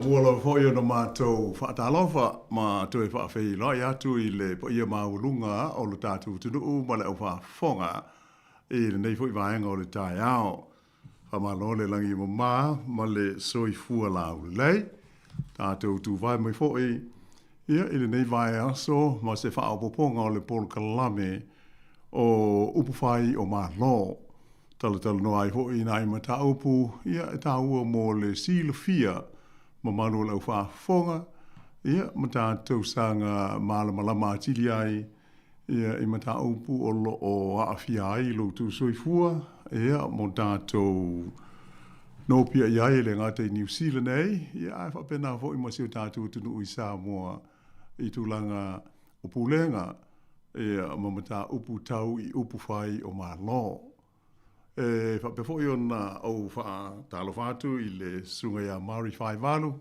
Ua lava foi ona matou faatalofa ma toe faafeiloai atu i le paia maualuga o lo tatou atunuu ma le aufaafofoga i lenei foi vaega o le taeao. Faamalo le lagi e mama ma le soifua laulelei. Tatou tuvae mai foi ia i lenei vaiaso ma se faaopoopoga o le polokalame o Upufai o Malo. Talatalanoa ai foi i nai mataupu ia e taua mo le silafia mamalu o le aufaafofoga ia ma tatou saga malamalama atili ai ia i mataupu o lo o aafia ai lo outou soifua ia mo tatou nopiai ai e le gata i Niu Sila nei ia ae faapena foi ma si o tatou atunuu i Samoa i tulaga o pulega ia ma mataupu tau i upufai o Malo. E faapea foi ona ou faatalofa atu i le Susuga ia Mari Faivalu,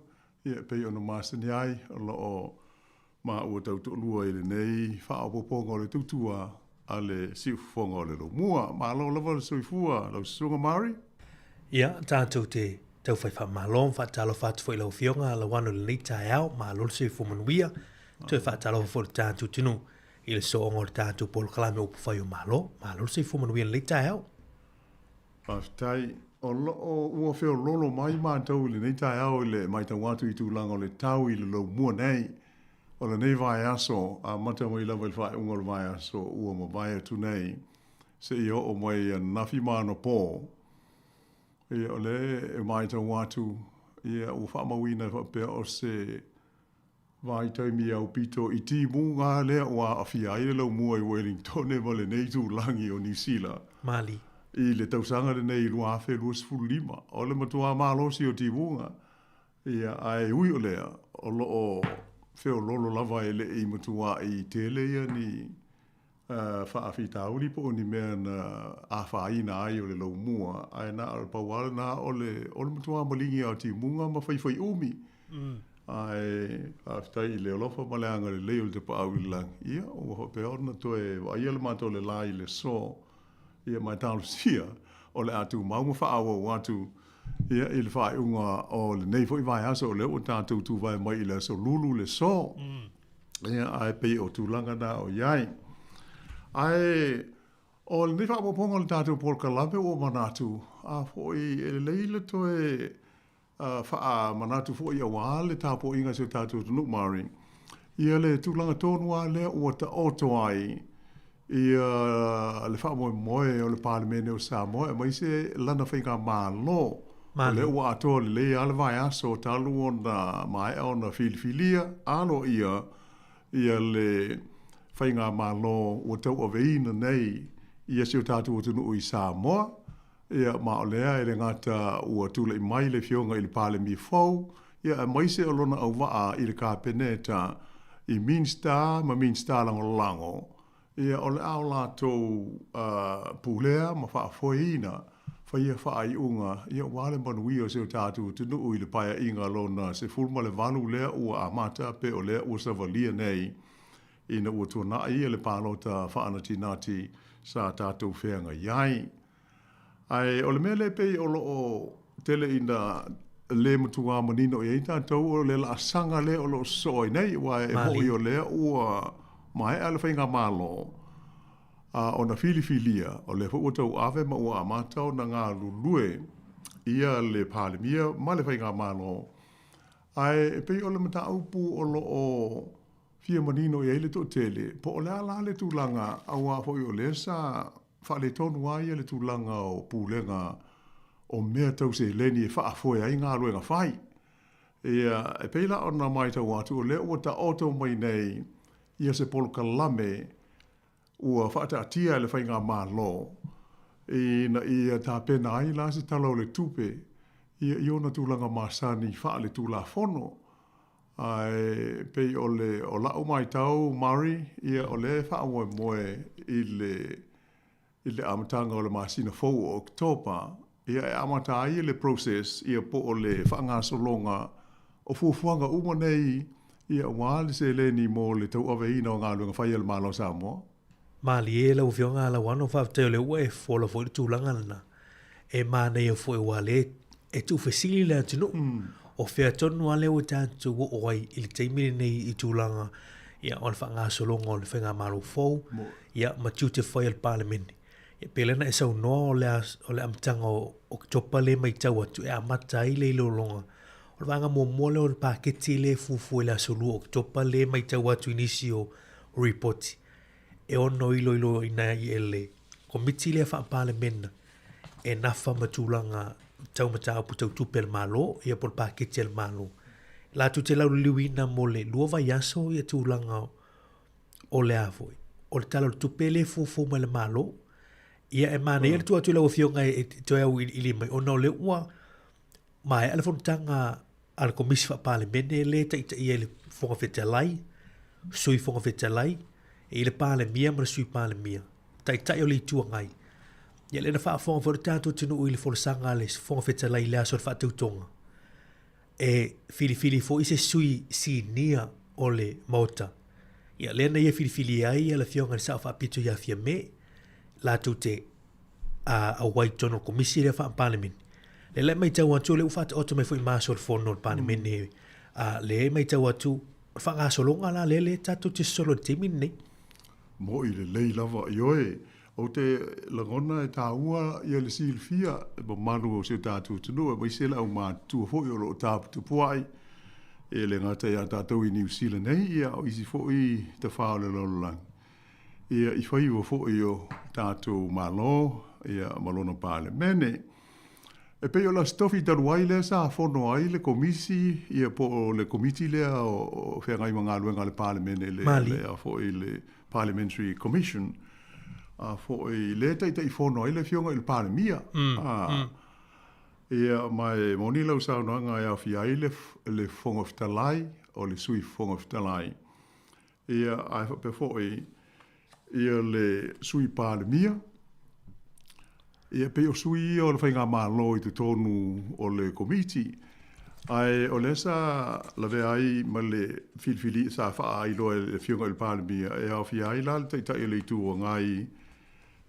ia e pei ona masani ai, o lo o maua tautoalua i lenei faaopoopoga o le tautua a le Siufofoga o le Lomua. Malo lava le soifua lau Susuga Mari. Ia, tatou te taufai faamalo ma faatalofa atu foi i lau Afioga Lauano i lenei taeao. Malo le soifua manuia. Toe faatalofa foi i le tatou atunuu i le sooga o le tatou polokalame o Upufai o Malo. Malo le soifua manuia i lenei taeao. Faafetai. O lo o ua feoloolo mai matou i lenei taeao i le matau atu i tulaga o le tau i le laumua nei o lenei vaiaso, amata mai lava i le faaiuga o le vaiaso ua mavae atu nei seia oo mai ananafi ma anapo. Ia, o lea e matau atu, ia, ua faamauina e faapea o se vaitaimi aupito i timuga lea ua aafia ai le laumua i Wellingtone ma lenei itulagi o Niu Sila. Mali. I le tausaga lenei 2025. O le matua malosi o timuga, ia, ae ui o lea, o lo o feoloolo lava e le i matua'i tele ia ni faafitauli po o ni mea na afaina ai o le laumua, ae na o le pau lava lena o le, o le matua maligi lava o timuga ma faifaiumi. Ae faafetai i le alofa ma le agalelei o le Tapaau i le Lagi, ia ua faapea ona toe vaaia le matou lelā i le aso, ia ma e talosia o le a tumau ma faaauau atu ia i le faaiuga o lenei foi vaiaso, o lea ua tatou tuvae mai i le aso Lulu le aso. Ia, ae pei o tulaga na o i ai. Ae o lenei faaopoopoga o le tatou polokalame ua manatu, a foi e lelei le toe faamanatu foi aua le tapuaiga a si o tatou atunuu Maori, ia le tulaga tonu lava lea ua taoto ai ia le faamoemoe o le Palemene o Samoa aemaise lana faigamalo. O lea ua atoa lelei lava le vaiaso talu ona maea ona filifilia aloaia ia le faigamalo ua tauaveina nei ia si o tatou atunuu i Samoa. Ia, ma o lea e le gata ua tulai mai le Afioga i le Palemia fou, ia aemaise o lona auvaa i le Kapeneta, i Minisita ma Minisita Lagolago, ia o le a o latou pulea ma faafoeina, faia faaiuga, ia aua le manuia o si o tatou atunuu i le Paeaiga lona 18 lea ua amata pe o lea ua savalia nei ina ua tuanai le palota faanatinati sa tatou feagai ai. Ae o le mea lea e pei o lo o tele ina le matua manino i ai tatou, o le laasaga lea o lo o sosoo ai nei, aua e moni o lea ua maea le faigamalo a ona filifilia, o lea foi ua tauave ma ua amata ona galulue ia le Palemia ma le faigamalo. Ae e pei o le mataupu o lo o fia manino i ai le toatele, po o le a la le tulaga, aua foi o lea sa faaletonu lava ia le tulaga o pulega o mea tau seleni e faafoe ai galuega fai. Ia, e pei la ona matau atu, o lea ua taoto mai nei ia se polokalame ua faataatia e le Faigamalo ina ia tapena ai la se Tala o le Tupe ia i ona tulaga masani faale-Tulafono. Ae pei o le, o lau matau Mari, ia o lea e faamoemoe i le, i le amataga o le masina fou o Oketopa, ia e amata ai le process, ia po o le faagasologa o fuafuaga uma nei, ia aua le seleni mo le tauaveina o galuega fai a le Malo o Samoa. Malie lau Afioga Lauano, faafetai o lea ua e fola foi le tulaga lena. E manaia foi aua o lea e tuufesili le atunuu. O fea tonu lava lea ua tatou oo ai i le taimi lenei i tulaga ia, o le faagasologa o le Faigamalo fou ia, ma tiute fai o le Palemene. Ia, pei lea na e saunoa o le, o le amataga o Oketopa lea e matau atu e amata ai le iloiloga. O le vaega muamua lea o le paketi lea e fuafua i le aso 2 o Oketopa lea e matau atu i nisi o ripoti e ono iloiloina ai e le Komiti lea Faa-Palemene e nafa ma tulaga tau mataupu tau tupe a le Malo, ia po o le paketi a le Malo. Latou te lauliliuina mo le lua vaiaso ia tulaga o le a foi, o le Tala o le Tupe lea e fuafua mai e le Malo. Ia e manaia le tuu atu i lau Afioga e toe auiliili mai ona o lea ua maea le fonotaga a le Komisi Faa-Palemene lea e taitaia e le Fofoga Fetalai, Sui Fofoga Fetalai, e i le Palemia ma le Sui Palemia, Taitai o le Itu Agai. Ia lea na faafofoga foi le tatou atunuu i le folasaga a le Fofoga Fetalai i le aso o le faatautoga, e filifili foi se sui sinia o le Maota. Ia lea na ia filifilia ai le Afioga i le Sao Faapito ia Fiame, latou te a auai i totonu o le Komisi lea Faa-Palemene. Lea la e matau atu o lea ua faataoto mai foi ma aso o le Fono a le Palemene, mm. a lea e matau atu o le faagasologa la lea lea tatou te sosolo i le taimi lenei. Mo'i lelei lava, ioe, ou te lagona e tāua ia le silafia e mamalu o si o tatou atunuu, aemaise le aumatutua foi o lo o taputapuai, e le gata iā tatou i Niu Sila nei, ia a o isi foi tafā o le lalolagi. Ia, i faiva foi o tatou Malo ia, ma lona Palemene. E pei o le Aso Tofi talu ai lea sa fono ai le Komisi ia po o le Komiti lea o feagai ma galuega a le Palemene le, le a foi le Parliamentary Commission a foi le Taitaifono ai le Afioga i le Palemia. Mm, a, mm. Ia, ma e moni lau saunoaga e aofia ai le, le Fofoga Fetalai, o le Sui Fofoga Fetalai. Ia, ae faapea foi ia le Sui Palemia, ia pei o sui ia o le faigamalo i totonu o le Komiti, ae o lea sa lavea ai ma le filifili sa faailoa e le Afioga i le Palemia e aofia ai la le Taitai o le Itu Agai,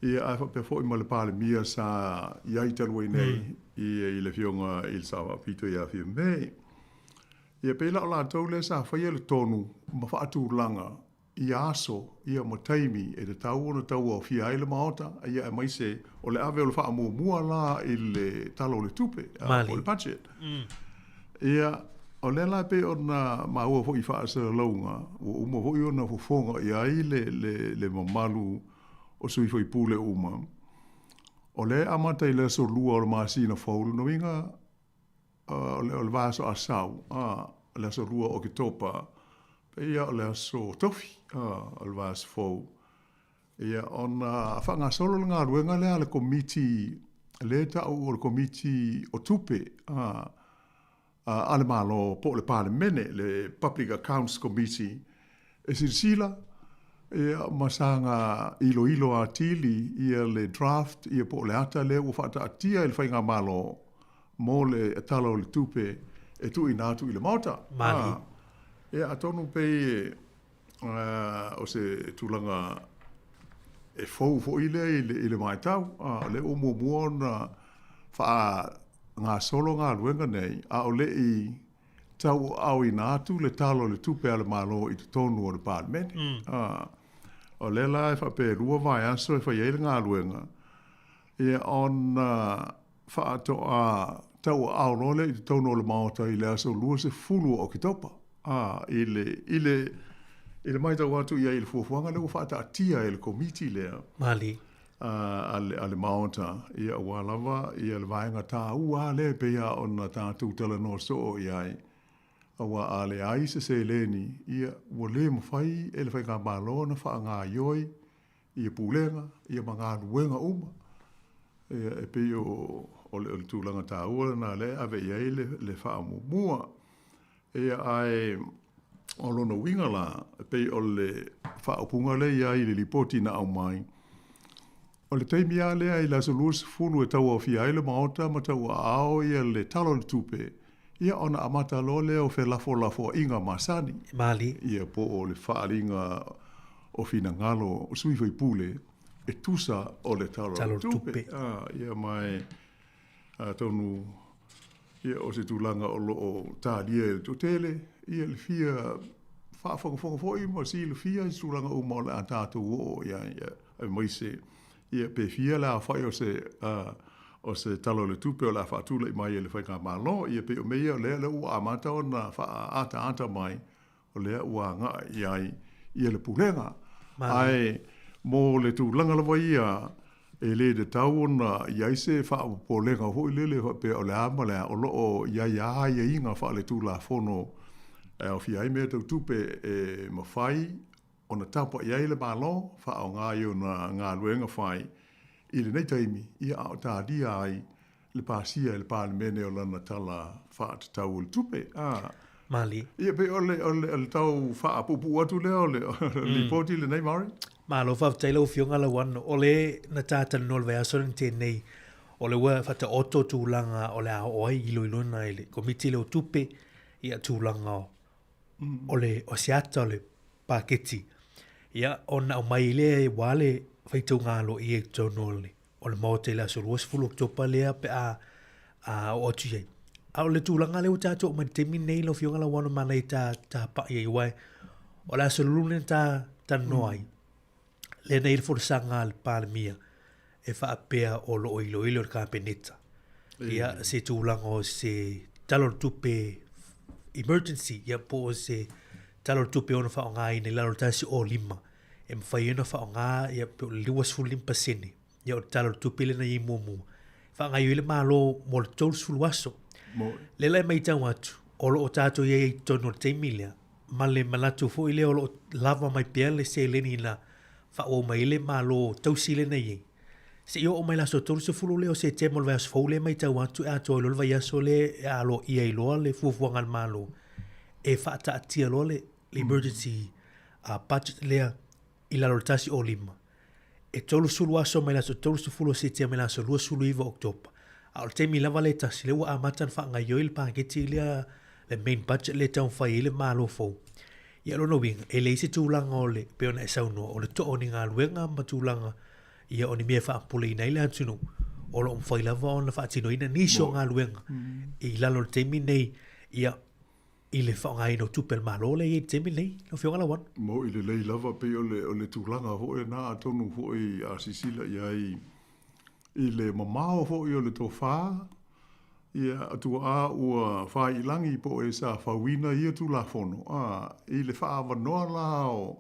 ia ae faapea foi ma le Palemia sa i ai talu ai nei, ia i le Afioga i le Sao Faapito ia Fiame. Ia pei la o latou lea sa faia le tonu ma faatulaga i aso ia ma taimi e tatau ona tauaofia ai le Maota, ia aemaise o le ave o le faamuamua la i le Tala o le Tupe, po o le Budget. Ia, o lea la e pei ona maua foi i faasalalauga, ua uma foi ona fofoga i ai le, le, le mamalu o sui faipule uma, o lea e amata i le aso 2 o le masina fou, lona uiga, o le vaiaso a sau, o le aso 2 o Oketopa, pei o le aso Tofi, o le vaiaso fou. Ia, ona faagasolo le galuega lea a le Komiti, lea e tau o le Komiti o Tupe a le Malo po o le Palemene, le Public Accounts Committee, e silasila ia, ma saga iloilo atili ia le draft ia po o le ata lea ua faataatia e le Faigamalo mo le Tala o le Tupe e tuuina atu i le Maota. Mali. Ia, atonu pei o se tulaga e fou foi lea i le, i le vaitau. O lea ua muamua ona faagasolo galuega nei, a o le i tauaaoina atu le Tala o le Tupe a le Malo i totonu o le Palemene. Mm. O lea la e faapea e lua vaiaso e fai ai le galuega, ia ona faatoa tauaao loa lea i totonu o le Maota i le aso 20 o Oketopa, ā, i le, i le, i le matau atu i ai i le fuafuaga lea ua faataatia e le Komiti lea. Malie. A le, a le Maota, ia aua lava ia le vaega taua lea e pei lava ona tatou talanoa soo i ai, aua a leai se seleni, ia ua le mafai e le Faigamalo ona faagaioi ia pulega, ia ma galuega uma. Ia, e pei o, o le, o le tulaga taua lena lea e ave i ai le, le faamuamua. Ia, ae o lona uiga la, e pei o le faaupuga lea i ai i le lipoti na aumai, o le taimi lava lea i le aso 20 e tauaofia ai le Maota ma tauaao ia le Tala o le Tupe, ia ona amata loa lea o felafolafoaiga masani. Malie. Ia po o le faaaliga o finagalo o sui faipule e tusa o le Tala o le Tupe. Ia ma e atonu Ia, o se tulaga o lo o talia e le toatele, ia le fia faafogafoga foi ma silafia i tulaga uma o le a tatou oo i ai, aemaise ia pe fia le aofai o se o se Tala o le Tupe o le a faatulai mai e le Faigamalo. Ia pei o mea ia o lea ua amata ona faaataata mai, o lea ua agai i ai ia le Pulega. Ae mo le tulaga lava ia, e le tatau ona i ai se faapopolega foi lele faapea o le a ma le a, o lo o i ai lava aiaiga faaletulafono e aofia ai mea tau tupe e mafai ona tapa i ai le Malo, faaaoga i ona galuega fai i lenei taimi, ia a o talia ai le pasia e le Palemene o lana Tala Faatatau o le Tupe. A. Malie. Ia pei o le, o le, o le tau faapuupuu atu lea o le lipoti lenei, Murray. Malo faafetai lau Afioga Lauano. O le na ta talanoa i le vaiaso lena tea nei, o lea ua faataoto tulaga o le a oo ai iloiloina e le Komiti lea o Tupe ia tulaga o o le o se ata o le paketi. Ia, ona aumai lea aua le faitauga aloaia i totonu o le o le Maota i le aso 20 o Oketopa lea pe a a oo atu i ai. A o le tulaga lea ua tatou oo mai i le taimi lenei lau Afioga Lauano manaia ta tapai ai aua o le aso Lulu lea na ta talanoa ai, lea na i ai le folasaga a le Palemia e faapea o lo o iloilo e le Kapeneta ia se tulaga o se Tala o le Tupe emergency ia po o se Tala o le Tupe e ono faaaogaina i lalo o le 105 e mafai ai ona faaaoga ia pe o le 25% ia o le Tala o le Tupe lea na i ai muamua e faagaoioi ai le Malo mo le 30 aso. Lea la e matau atu o lo o tatou i ai i totonu o le taimi lea ma le manatu foi lea o lo o lava mai pea le seleni na faaauau mai ai le Malo tausi lea na i ai. Seia oo mai le aso 30 lea o Setema o le vaiaso fou lea e matau atu e atoa ai loa le vaiaso lea e aloaia ai loa le fuafuaga a le Malo e faataatia loa le emergency budget lea i lalo o le 105. E 30 aso mai le aso 30 o Setema i le aso 29 o Oketopa. A o le taimi lava lea e tasi, lea ua amata ona faagaoioi le paketi lea, le main budget lea e taumafai ai le Malo fou. Ia o lona uiga, e leai se tulaga o le, pei ona e saunoa, o le toa o ni galuega ma tulaga ia o ni mea e faapuleina ai le atunuu, o lo o mafai lava ona faatinoina nisi o galuega i lalo o le taimi lenei, ia, i le faaaogaina o tupe a le Malo lea e i ai i le taimi lenei, lau Afioga Lauano. Moni lelei lava, pei o le, o le tulaga foi lena, atonu foi a silasila i ai i le mamao foi o le tofa, ia, tuaa ua faiilagi po o e sa fauina ia Tulafono, a, i le faaavanoa la o,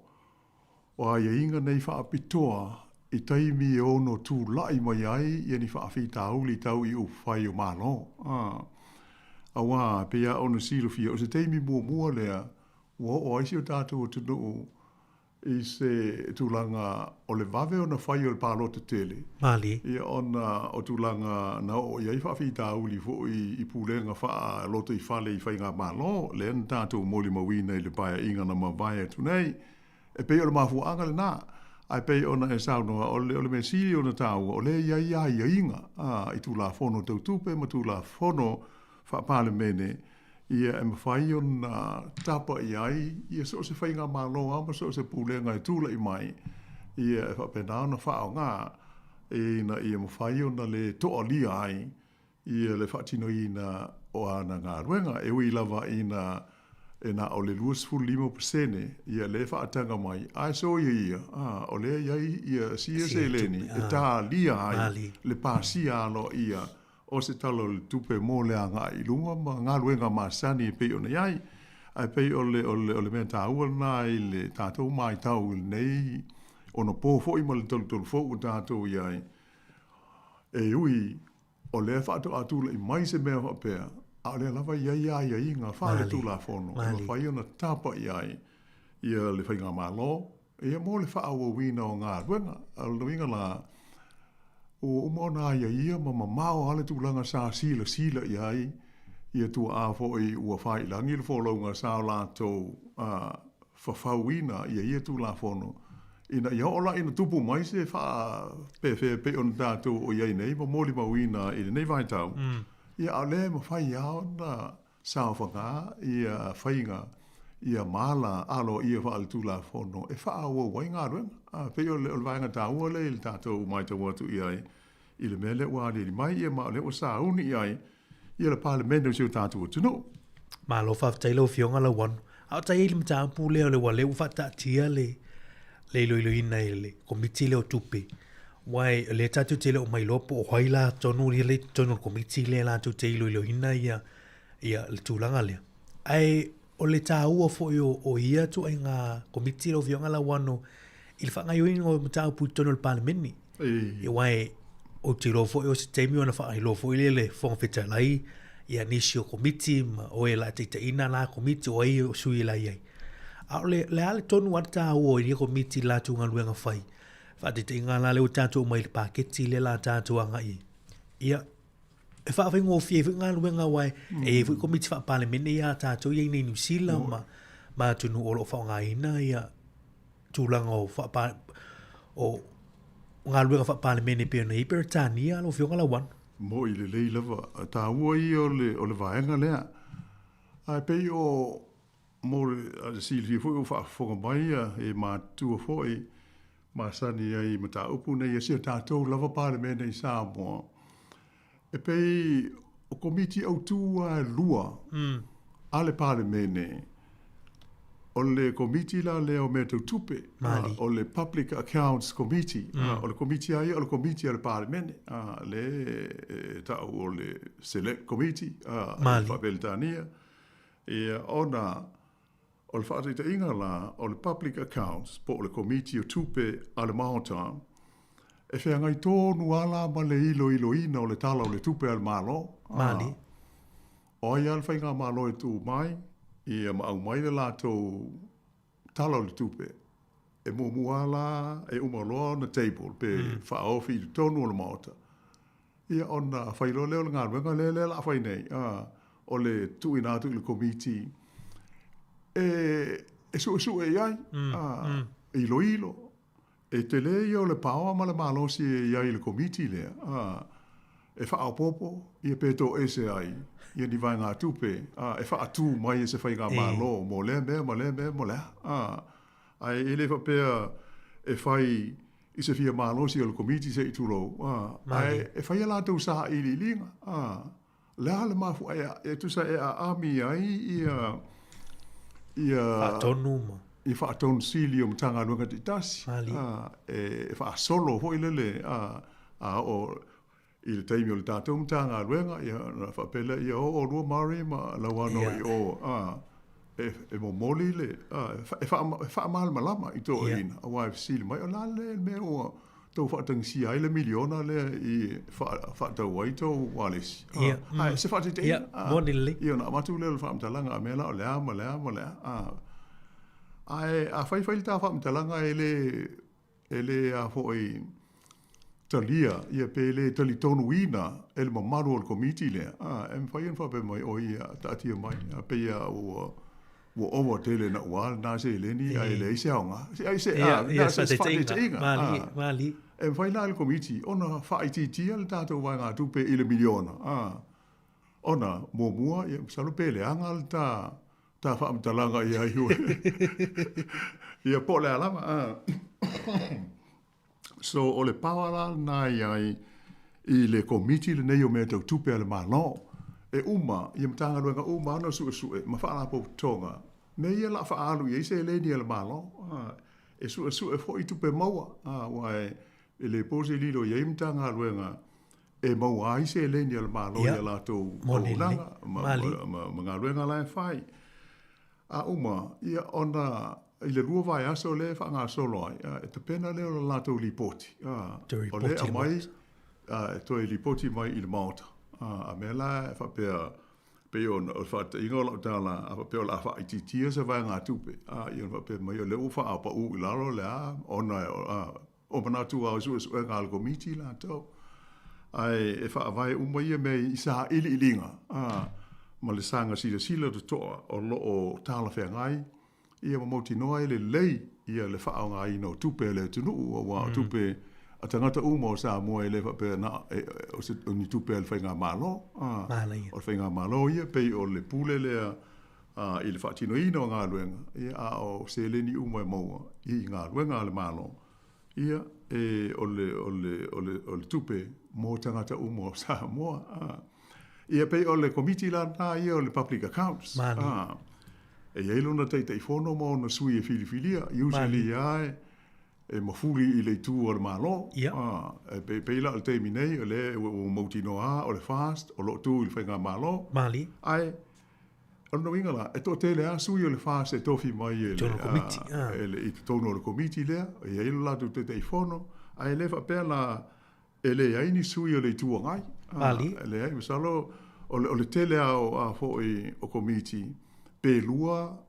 o aiaiga nei faapitoa i taimi e ono tulai mai ai ia ni faafitauli tau i upufai o Malo. A, auā, pei lava ona silafia, o se taimi muamua lea ua oo ai si o tatou atunuu i se tulaga o le vave ona fai o le palota tele. Malie. Ia, ona o tulaga na oo i ai faafitauli foi i pulega faalotoifale i faigamalo, lea na tatou molimauina i le paeaiga na mavae atu nei. E pei o le mafuaaga lena, ae pei ona e saunoa, o le, o le mea sili ona taua, o lea e i ai aiaiga i Tulafono tau tupe ma Tulafono faa-Palemene, ia e mafai ona tapa i ai ia so o se faigamalo lava ma so o se pulega e tulai mai, ia e faapena ona faaaoga ina ia mafai ona le toalia ai ia le faatinoina o ana galuega. E ui lava ina e na o le 25% ia lea e faataga mai, ae soia ia, a, o lea e i ai ia sia seleni e talia ai le pasia aloaia o se Tala o le Tupe mo le agai i luma ma galuega masani e pei ona i ai. Ae pei o le, o le, o le mea taua lena i le tatou matau i lenei onopo foi ma le tolutolu fou ua tatou i ai, e ui o lea faatoa tulai mai se mea faapea, a o lea lava e i ai aiaiga faaletulafono e mafai ona tapa i ai ia le faigamalo ia mo le faaauauina o galuega. O lona uiga la, ua uma ona aiaia ma mamao lava le tulaga sa silasila i ai ia tuaa foi ua faiilagi le folauga sa o latou fafauina ia ia Tulafono ina ia oo la ina tupu mai se faapefea pei ona tatou o i ai nei ma molimauina i lenei vaitau, ia a o lea e mafai lava ona saofaga ia faiga ia ma ala aloaia faaletulafono e faaauau ai galuega. E pei o le vaega taua lea i le tatou matau atu i ai i le mea lea ua aliali mai, ia ma o lea ua sauni i ai. ia le Palemene o si o tatou atunuu. Malo faafetai lau Afioga Lauano. A o ta i ai le mataupu lea o le ua lea ua faataatia le le iloiloina e le Komiti lea o Tupe, aua o lea tatou te le o mailoa po o ai la tonu lea i totonu o le Komiti lea latou te iloiloina ia ia le tulaga lea. Ae o le taua foi o, o ia ituaiga Komiti lau Afioga Lauano i le faagaoioiga o mataupu i totonu o le Palemene. Aua e, ou te iloa foi o se taimi ona faailoa foi lea e le Fofoga Fetalai ia nisi o komiti ma o e la taitaiina la komiti o ai o sui la i ai. A o le, le a le tonu a le taua o ia komiti i latou galuega fai. Faataitaiga la lea ua tatou omai i le paketi lea la tatou agai ai. Ia, e faafaigofie ai foi galuega aua e i ai foi komiti faa-Palemene ia a tatou ia i inei i Niu Sila ma, ma atunuu o lo o faaaogaina ia tulaga o faapa, o galuega faa-Palemene pei ona i ai Peretania lau Afioga Lauano. Mo'i lelei lava. A taua ia o le, o le vaega lea. Ae pei o, mo le silafia foi ua faafofoga mai ia e matutua foi masani ai i mataupu nei a si o tatou lava Palemene i Samoa. E pei o Komiti Autū lava e lua a le Palemene, o le Komiti la lea o Mea Tau Tupe, o le Public Accounts Committee, o le Komiti lava ia o le Komiti a le Palemene, lea e ta'u o le Select Committee i Faa-Peretania, ia, ona o le faataitaiga la, o le Public Accounts po o le Komiti o Tupe a le Maota, e feagai tonu lava la ma le iloiloina o le Tala o le Tupe a le Malo. Malie. O ai lava le faigamalo e tu mai, ia ma aumai le latou Tala o le Tupe, e muamua lava la e uma loa ona table pe faaofi i totonu o le Maota, Ia ona fai loa lea o le galuega lea lea o le a fai nei, o le tuuina atu i le Komiti e e suesue i ai, iloilo. E tele ia o le paoa ma le malosi e i ai i le Komiti lea, e faaopoopo ia pe toese ai ia ni vaegatupe e faatu mai e se faigamalo mo lea mea ma lea mea ma le a. Ae e le faapea e fai i se fia malosi o le Komiti se i tulou, ae e fai a latou sailiiliga, o le a le mafuaaga e tusa e aami ai ia ia Faatonu ma. Ia Faatonu Sili o Matagaluega taitasi, e faasolo foi lele a oo I le taimi o le tatou Matagaluega, ia, ona faapea lea, ia o oulua Murray ma Lauano i o, a, e, e momoli le, a, e faamalamalama i toeaiina, aua e fesili mai, o le a le mea ua tou faatagisia ai le miliona lea i faatau ai tou ualesi? Ia, a, se faataitaiga, a, moni lelei. Ia, ona avatu lea o le faamatalaga, a mea la o le a ma le a ma le a, a. Ae afai fai le ta faamatalaga e le, E le a foi talia ia pe le talitonuina e le mamalu o le Komiti lea, a, e mafai ona faapea mai, oi ia, taatia mai, a pei a ua ua ova tele naua lena seleni ae leai se aoga. Se ai se, a, na se faataitaiga. Malie, malie. E mafai la e le Komiti ona faaitiitia le tatou vaegatupe i le miliona, a, ona muamua, ia, masalo pe leaga le ta ta faamatalaga i ai oe. Ia po o le a lava. So o le power la lena i ai i le Komiti lenei o Mea Tau Tupe a le Malo, e uma ia Matagaluega uma ona suesue ma Faalapotopotoga mea ia o le a faaalu i ai seleni a le Malo. E suesue foi tupe maua, aua e le po se lilo e i ai Matagaluega e maua ai seleni a le Malo i a latou auaunaga ma galuega la e fai. A uma, ia, ona i le 2 vaiaso lea e faagasolo ai, e tapena lea o le latou lipoti, o lea e aumai e toe lipoti mai i le Maota. A mea la e faapea, pei o le faataitaiga o lau tala, a faapea o le a faaitiitia se vaegatupe, ia ona faapea mai, o lea ua faapauu i lalo le a, ona O manatu lava o suesuega a le Komiti latou, ae e faavae uma ia mea i sailiiliga ma le saga silasila totoa o lo o talafeagai ia ma mautinoa ai lelei ia le faaaogaina o tupe a le atunuu, aua o tupe a tagata uma o Samoa e le faapea na o ni tupe a le faigamalo. O le faigamalo ia pei o le pule lea i le faatinoina o galuega, ia, a o seleni uma e maua i galuega a le Malo, ia, e, o le, o le, o le, o le tupe mo tagata uma o Samoa. Ia pei o le Komiti la lena ia o le Public Accounts. Malie. E i ai lona Taitaifono ma ona sui e filifilia. Usually lava e e mafuli i le itu a le Malo. Ia. E pei, pei la o le taimi nei, o lea ua, ua mautinoa lava o le FAST o lo o tu i le Faigamalo. Malie. Ae, o lona uiga la, e toatele lava sui o le FAST e tofi mai e le, Komiti, a. e le, i totonu o le Komiti lea, e i ai lo latou Taitaifono, ae le faapea la e leai ni sui o le Itu Agai. Malie. E leai, masalo o le, o le tele lava o, a foi o Komiti, pe lua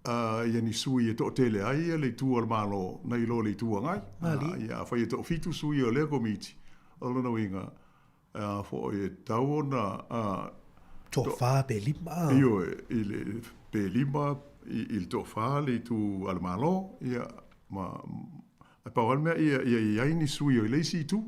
ia ni sui e toatele ai le itu a le Malo nai lo le Itu Agai. Malie. Ia, afai e toafitu sui o lea Komiti, o lona uiga, a foi e tatau ona Toafa pe lima. Ioe, i le, pe lima i le toafa le itu a le Malo, ia, ma, ae pau lava le mea ia, ia i ai ni sui o le isi itu.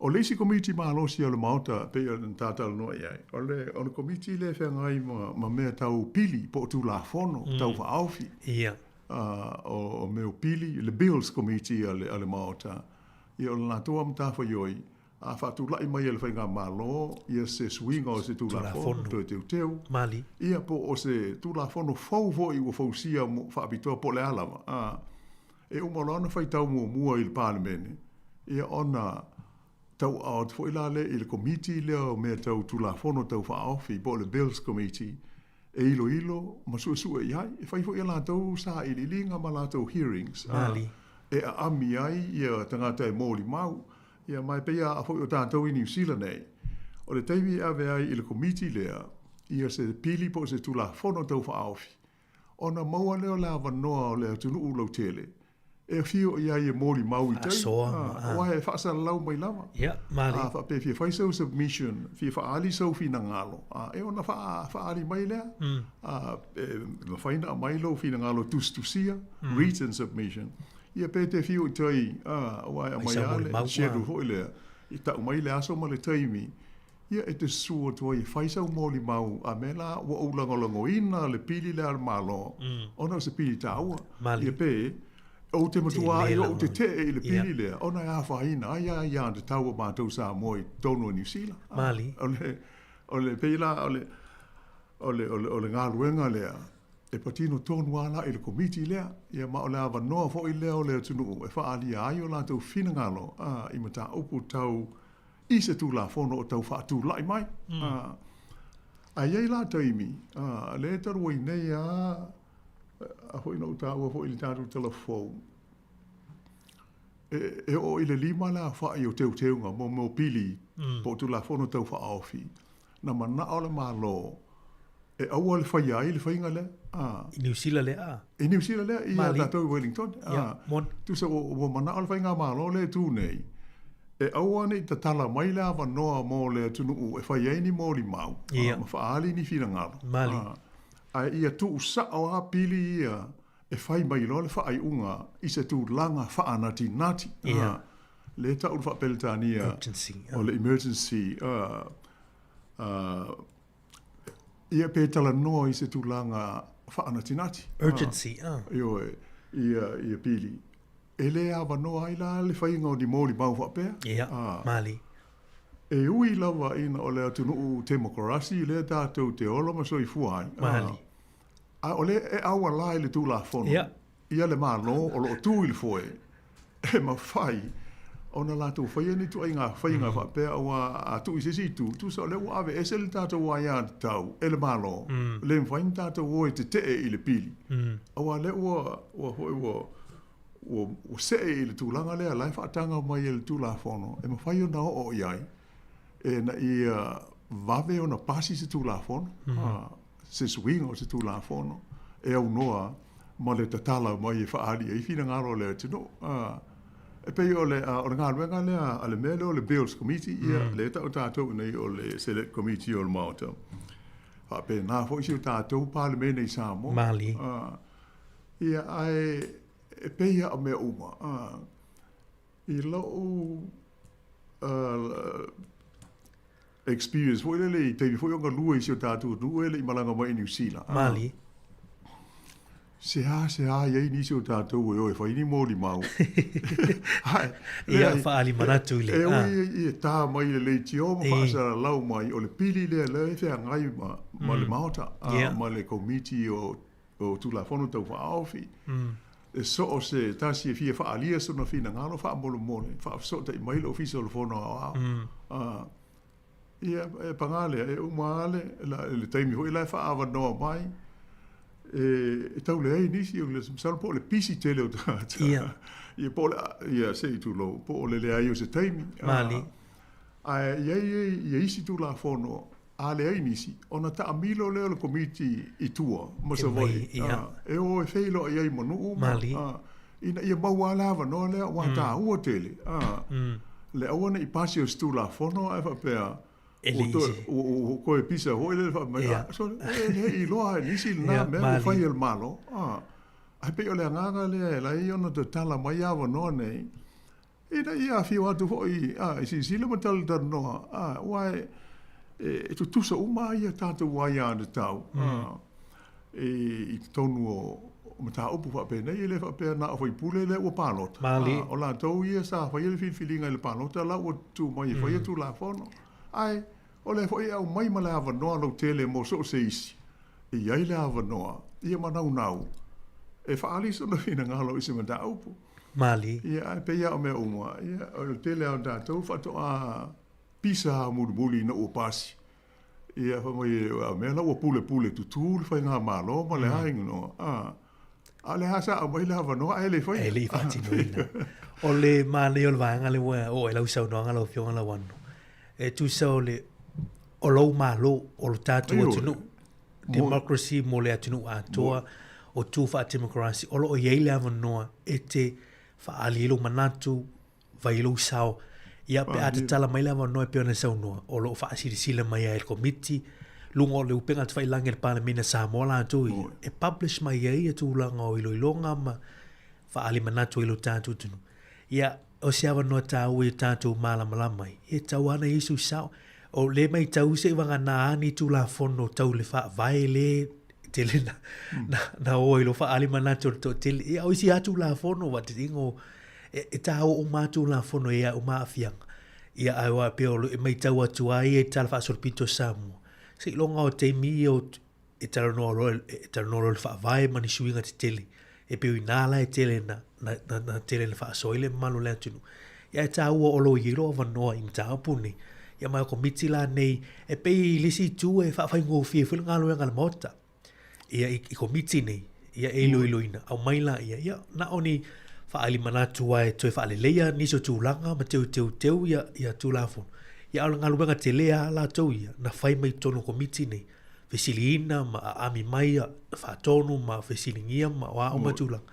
O le isi Komiti malosi o le Maota e pei ona ta talanoa i ai, o le, o le Komiti lea e feagai ma, ma mea tau pili po o Tulafono tau faaofi. Ia. O, o mea o pili, le Bills Committee a le, a le Maota. Ia o le latou lava matafaioi, a faatulai mai e le Faigamalo ia se suiga o se Tulafono toe teuteu, Malie. ia po o se Tulafono fou foi ua fausia mo, faapitoa po o le a lava, e uma loa ona faitau muamua i le Palemene, ia ona tauaao atu foi la lea i le Komiti lea o mea tau Tulafono Tau Faaofi po o le Bills Committee e iloilo ma suesue i ai. E fai foi a latou sailiiliga ma latou hearings e aami ai ia tagata e molimau. Ia ma e pei a foi o tatou i Niu Sila nei, o le taimi e ave ai i le Komiti lea ia se pili po o se Tulafono Tau Faaofi, ona maua lea o le avanoa o le atunuu lautele e afio i ai e molimau i tai, aua e faasalalau mai lava. A faapea e fia fai sau submission, fia faaali sou finagalo, e ona faaali mai lea. E mafai ona aumai lou finagalo tusitusia, written submission, ia pe te afio i tai, aua e aumai lava le schedule foi lea, e tau mai le aso ma le taimi, Ia, e te susu atu ai e fai sau molimau, a mea la ua ou lagolagoina le pili lea a le Malo, ona o se pili taua. Ia pe, ou te matua ai ou tetee i le pili lea, ona e afaina ai aiatatau a matou Samoa i totonu o Niu Sila. O le, o le, pei la o le, o le, o le galuega lea, e patino tonu lava la i le Komiti lea, ia ma o le avanoa foi lea o le atunuu e faaalia ai o latou finagalo i mataupu tau i se Tulafono o tau faatulai mai. Ae i ai la taimi, lea e talu ai nei lava, a foi na ou taua foi i le tatou tala fou, e oo i le 5 le aofai o teuteuga mo mea o pili po o Tulafono Tau Faaofi, na manao le Malo e aua le faia ai le faiga lea. I Niu Sila lea a? I Niu Sila lea, ia tatou i Wellington. Tusa ua manao le faigamalo lea e tu nei, e aua ne i tatala mai le avanoa mo le atunuu e fai ai ni molimau ma faaali ni finagalo. Ae ia tuusao lava pili ia e fai mai loa le faaiuga i se tulaga faanatinati. Lea e tau le faa-Peretania o le emergency. Ia pe talanoa i se tulaga faanatinati. Urgency, ah. Ioe, ia, ia pili. E le avanoa ai la le faiga o ni molimau faapea. Ia, malie. E ui lava ina o le atunuu temokarasi lea tatou te ola ma soifua ai. Malie. A o lea e auala i le Tulafono. Ia. Ia le Malo o lo o tu i le foe, e mafai ona latou faia ni ituaiga faiga faapea, aua a tuu i se isi itu, tusa o lea ua aveese le tatou aiatatau e le Malo, le mafai ona tatou o e tetee i le pili, aua o lea ua, ua foi ua, ua, ua see i le tulaga lea la e faataga mai e le Tulafono e mafai ona oo i ai ina ia vave ona pasi se Tulafono. Se suiga o se Tulafono e aunoa ma le tatala mai e faaali ai finagalo o le atunuu. E pei o le, o le galuega lea a le mea lea o le Bills Committee, ia, lea e tau tatou nei o le Select Committee o le Maota. Faapena foi si o tatou Palemene i Samoa. Malie. Ia, ae e pei lava o mea uma. I lou experience foi lele i taimi foi o galue i si o tatou atunuu e le i malaga mai i Niu Sila. Malie. Seasea i ai nisi o tatou e o e fai ni molimau. Ae, Ia, faaali manatu i le, E ui i e tā mai le leitio ma faasalalau mai, o le pili lea lea e feagai ma, ma le Maota, ma le Komiti o, o Tulafono Tau Faaofi. E so o se tasi e fia faaalia sona finagalo, faamolemole, faafesootai mai le Ofisa o le Fono Aoao. Ia, e paga lea, e uma lava le, la, le taimi foi la e faaavanoa mai, e, e tau leai nisi, o le, masalo po o le pisi tele o tagata. Ia. Ia, po o le, ia, se i tulou, po o le leai o se taimi. Malie. Ae i ai ia isi Tulafono, a leai nisi, ona taamilo lea o le Komiti i tua ma Savaii, e o e feiloai ai ma nuu ma, ina ia maua lava le avanoa lea, aua e taua tele, le aua ne i pasi o se Tulafono ae faapea ua toe pisa foi lele fai mai, sole, e le i iloa e nisi lena mea ua fai e le Malo. Ae pei o le agaga lea e ala ai ona tatala mai avanoa nei, Ina ia afio atu foi e silasila ma talatalanoa, aua e tutusa uma lava ia tatou aiatatau i totonu o mataupu faapenei. E le faapea na o faipule lea ua palota, o latou ia sa faia le filifiliga i le palota la ua tu mai e faia Tulafono. Ae o lea foi e aumai ma le avanoa lautele mo so o se isi e i ai le avanoa ia ma naunau e faaali sona finagalo i se mataupu. Malie. Ia, ae pei lava o mea uma, ia, o le tele lava o tatou faatoa pisa lava mulimuli ina ua pasi. Ia, fai mai, a o mea la ua pulepule tutū le faigamalo ma le a inoa, a, a o lea lava sa aumai le avanoa ae le i faia. E le i faatinoina. O le manaia o le vaega lea ua oo ai lau saunoaga lau Afioga Lauano, e tusa o le, o lou Malo, o lo tatou atunuu, democracy mo le atunuu atoa, o tu faa-democracy, o lo o i ai le avanoa e te faaali ai lou manatu, fai ai lou sao. Ia, pe a tatala mai le avanoa e pei ona saunoa, o lo o faasilasila mai ai e le Komiti, luga o le upega tafailagi a le Palemene a Samoa latou ia, e publish mai ai ia tulaga o iloiloga ma faaali manatu ai lo tatou atunuu. Ia, o se avanoa taua ia tatou malamalama ai, e tatau lava ona i ai sou sao. O lea e matau seiavagana lava ni Tulafono tau le Faavae lea e tele na, na, na o ai loa faaali manatu o le toatele. Ia, o isi lava Tulafono, faataitaiga o, e, e taua uma lava Tulafono e i ai uma aafiaga. Ia, ae aua e pei o, e matau atu lava ia i Tala Faasolopito o Samoa, seiloga o taimi ia o e talanoa loa, e talanoa loa i le faavae ma ni suiga tetele. E pei o inā la e tele na, na, na, na tele na faasoa ai le mamalu o le atunuu. Ia e tāua o lo o i ai lou avanoa i mataupu nei. Ia ma o komiti la nei, e pei i le isi itu e faafaigofie foi le galuega a le Maota. Ia i, i komiti nei, ia e iloiloina, aumai laia, ia na o ni faaali manatu lava e toe faaleleia nisi o tulaga ma teuteuteu ia, ia Tulafono. Ia a o le galuega tele lava latou ia na fai mai totonu o komiti nei. fesiliina ma aami mai a faatonu ma fesiligia ma o a uma tulaga.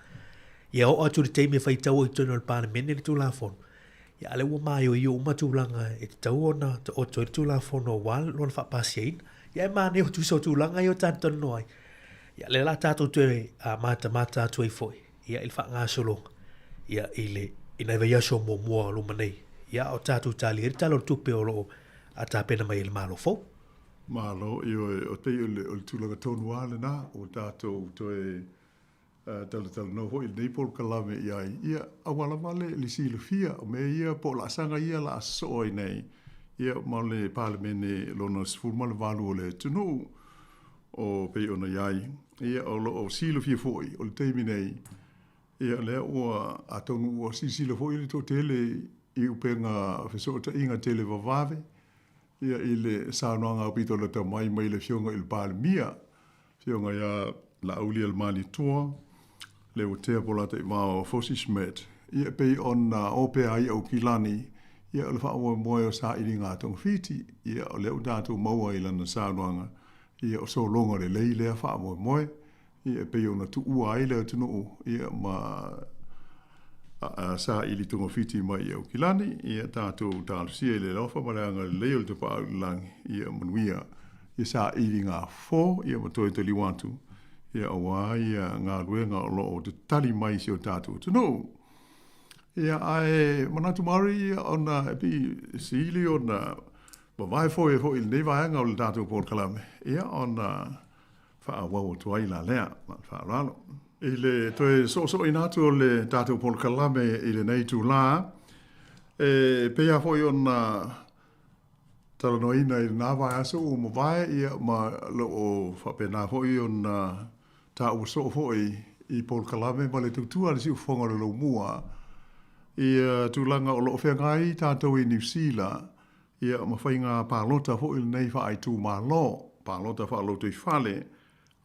Ia oo atu i le taimi e faitau ai i totonu o le Palemene le Tulafono, ia a lea ua maioio uma tulaga e tatau ona taoto ai le Tulafono aua lona faapasiaina. Ia e manaia o tusa o tulaga ia o tatou talanoa ai. Ia lea la tatou toe matamata atu ai foi ia i le faagasologa ia i le i nai vaiaso muamua o luma nei. Ia a o tatou talia ai le Tala o le Tupe o lo o tapena mai e le Malo fou. Malo, ioe, o pei o le, o le tulaga tonu lava lena ua tatou toe talatalanoa foi i lenei polokalame i ai, ia, aua lava le, le silafia o mea ia po o laasaga ia la a sosoo ai nei, ia, ma le Palemene lona 18 o le atunuu, o pei ona i ai, ia, o lo o silafia foi o le taimi nei, ia, lea ua, atonu ua silasila foi le toatele i upega fesootaiga televavave, Ia, i le saunoaga aupito lata mai mai le Afioga i le Palemia, Afioga ia Laaulialemalietoa, Leuatea Polataivao Fosi Schmidt, ia e pei ona opea ai Aukilani, ia o le faamoemoe o sailiga togafiti, ia o lea ua tatou maua i lana saunoaga, ia o sologa lelei lea faamoemoe. Ia, e pei ona tuua ai le atunuu ia, ma saili togafiti mai i Aukilani. Ia, tatou talosia i le alofa ma le agalelei o le Tapaau i le Lagi, ia manuia ia sailiga fofo, ia ma toe taliu atu, ia, aua ia galuega o lo o tatali mai i si o tatou atunuu. Ia, ae manatu Mari, ia, ona e pei e sili ona vavae foe foi i lenei vaega o le tatou polokalame, ia, ona faaauau atu ai la lea ma le faaaloalo. I le toe soosooina atu o le tatou polokalame i lenei itulā, e pei lava foi ona talanoaina i lena vaiaso ua mavae, ia ma o lo o faapena foi ona taua soo foi i polokalame ma le tautua a le Siufofoga o le Lomua ia tulaga o lo o feagai tatou i Niu Sila ia ma faiga palota foi lenei faaitumalo, palota faalotoifale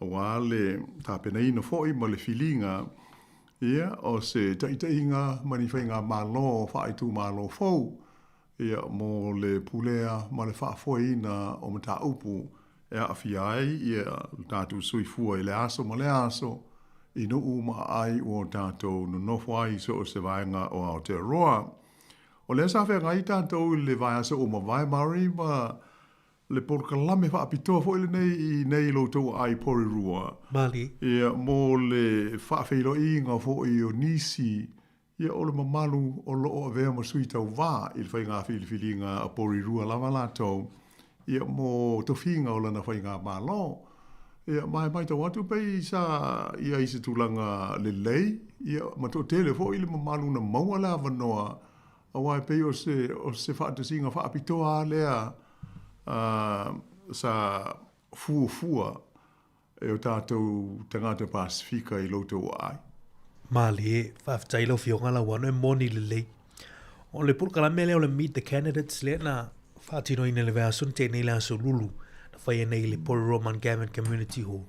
aua le tapenaina foi ma le filiga ia o se taitaiga ma ni faigamalo faaitumalo fou ia mo le pulea ma le faafoeina o mataupu e aafia ai ia lo tatou soifua i le aso ma le aso i nuu ma aai ua o tatou nonofo ai i so o se vaega o Aotearoa. O lea sa feagai tatou i le vaiaso ua mavae Murray ma le polokalame faapitoa foi lenei i nei i lo outou aai i Porirua. Malie. Ia, mo le faafeiloaiga foi o nisi Ia, o le mamalu o lo o avea ma sui tauva i le faiga filifiliga a Porirua lava latou, ia, mo tofiga o lana faigamalo. Ia, ma e matau atu pei sa i ai i se tulaga lelei, ia, ma toatele foi le mamalu na maua le avanoa, aua e pei o se, o se faatasiga faapitoa lava lea sa fuafua e o tatou tagata Pasefika i lo outou aai. Malie, faafetai i lau Afioga Lauano, e moni lelei. O le polokalame lea o le Meet the Candidates lea na faatinoina i le vaiaso na tea nei le aso Lulu na faia nei i le Porirua Mount Gavan Community Hall.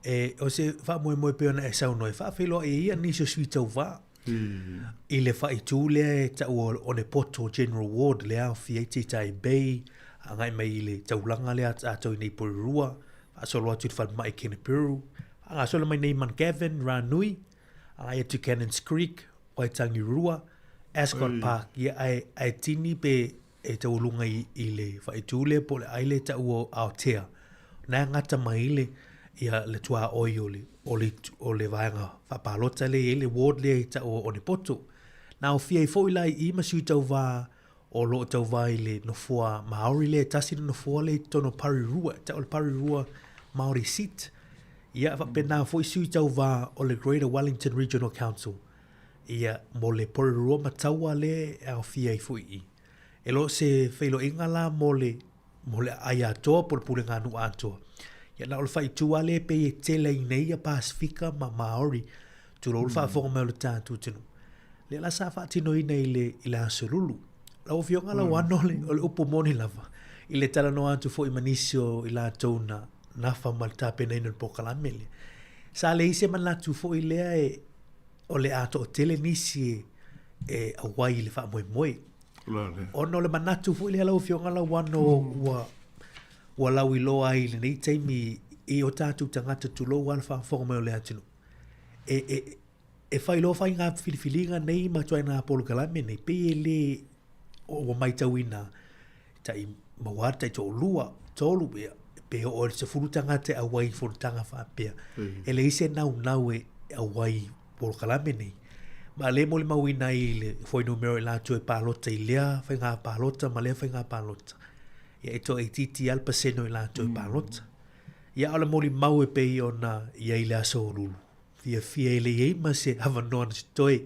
E, o se faamoemoe pei ona e saunoa e faafeiloai ai ia nisi o sui tauva i le faaitu lea e taua o le Onepoto General Ward lea aofia ai Titahi Bay, agai mai i le taulaga lea a tatou i nei i Porirua, faasolo atu i le falemai Kenepuru, faagasolo mai nei i Mount Gavin, Ranui, agai atu i Cannons Creek, Waitangirua, Ascot Park, ia ae, ae tini pe e taualuga i, i le faaitu lea po o le ai lea e taua o Aotea. Na e gata mai i le, ia, le tuaoi o le, o le, o le vaega faapalota lea e i ai le ward lea e taua o Onepoto. Na aofia ai foi la i i ma sui tauva o lo o tauva i le nofoa Māori lea, e tasi le nofoa lea i totonu o Porirua, e tau o le Porirua Māori seat. Ia, faapena foi sui tauva o le Greater Wellington Regional Council. Ia, mo le Porirua ma Taua lea e aofia ai foi i i. E le o se feiloaiga la mo le, mo le aai atoa po o le pulega nuu atoa. Ia, na o le faaitu lava lea e pei e tele ai nei ia Pasefika ma Māori, tulou le faafofoga mai o le tatou atunuu. Lea la sa faatinoina i le, i le Aso Lulu. Lau Afioga Lauano, o le, o le upu moni lava, i le talanoa atu foi ma nisi o i latou na nafa ma le tapenaina o le polokalame lea. Sa leai se manatu foi lea e, o le a toatele nisi e auai i le faamoemoe. Ona o le manatu foi lea lau Afioga Lauano ua, ua lauiloa ai i lenei taimi i o tatou tagata tulou lava le faafofoga mai o le atunuu. E, e, e fai loa faiga filifiliga nei ma ituaiga polokalame nei, pei e le, ua matauina tai maua atu tai toalua, tolu, ia, pe oo i le 10 tagata e auai i fonotaga faapea. E leai se naunau e auai i polokalame nei. Ma lea e molimauina ai i le fuainumera o i latou e palota i lea faiga palota ma lea faiga palota. Ia e toaitiiti lava le pasene o i latou e palota. Ia a o le molimau e pei ona i ai i le aso o Lulu. Fiafia e le i ai ma se avanoa na toe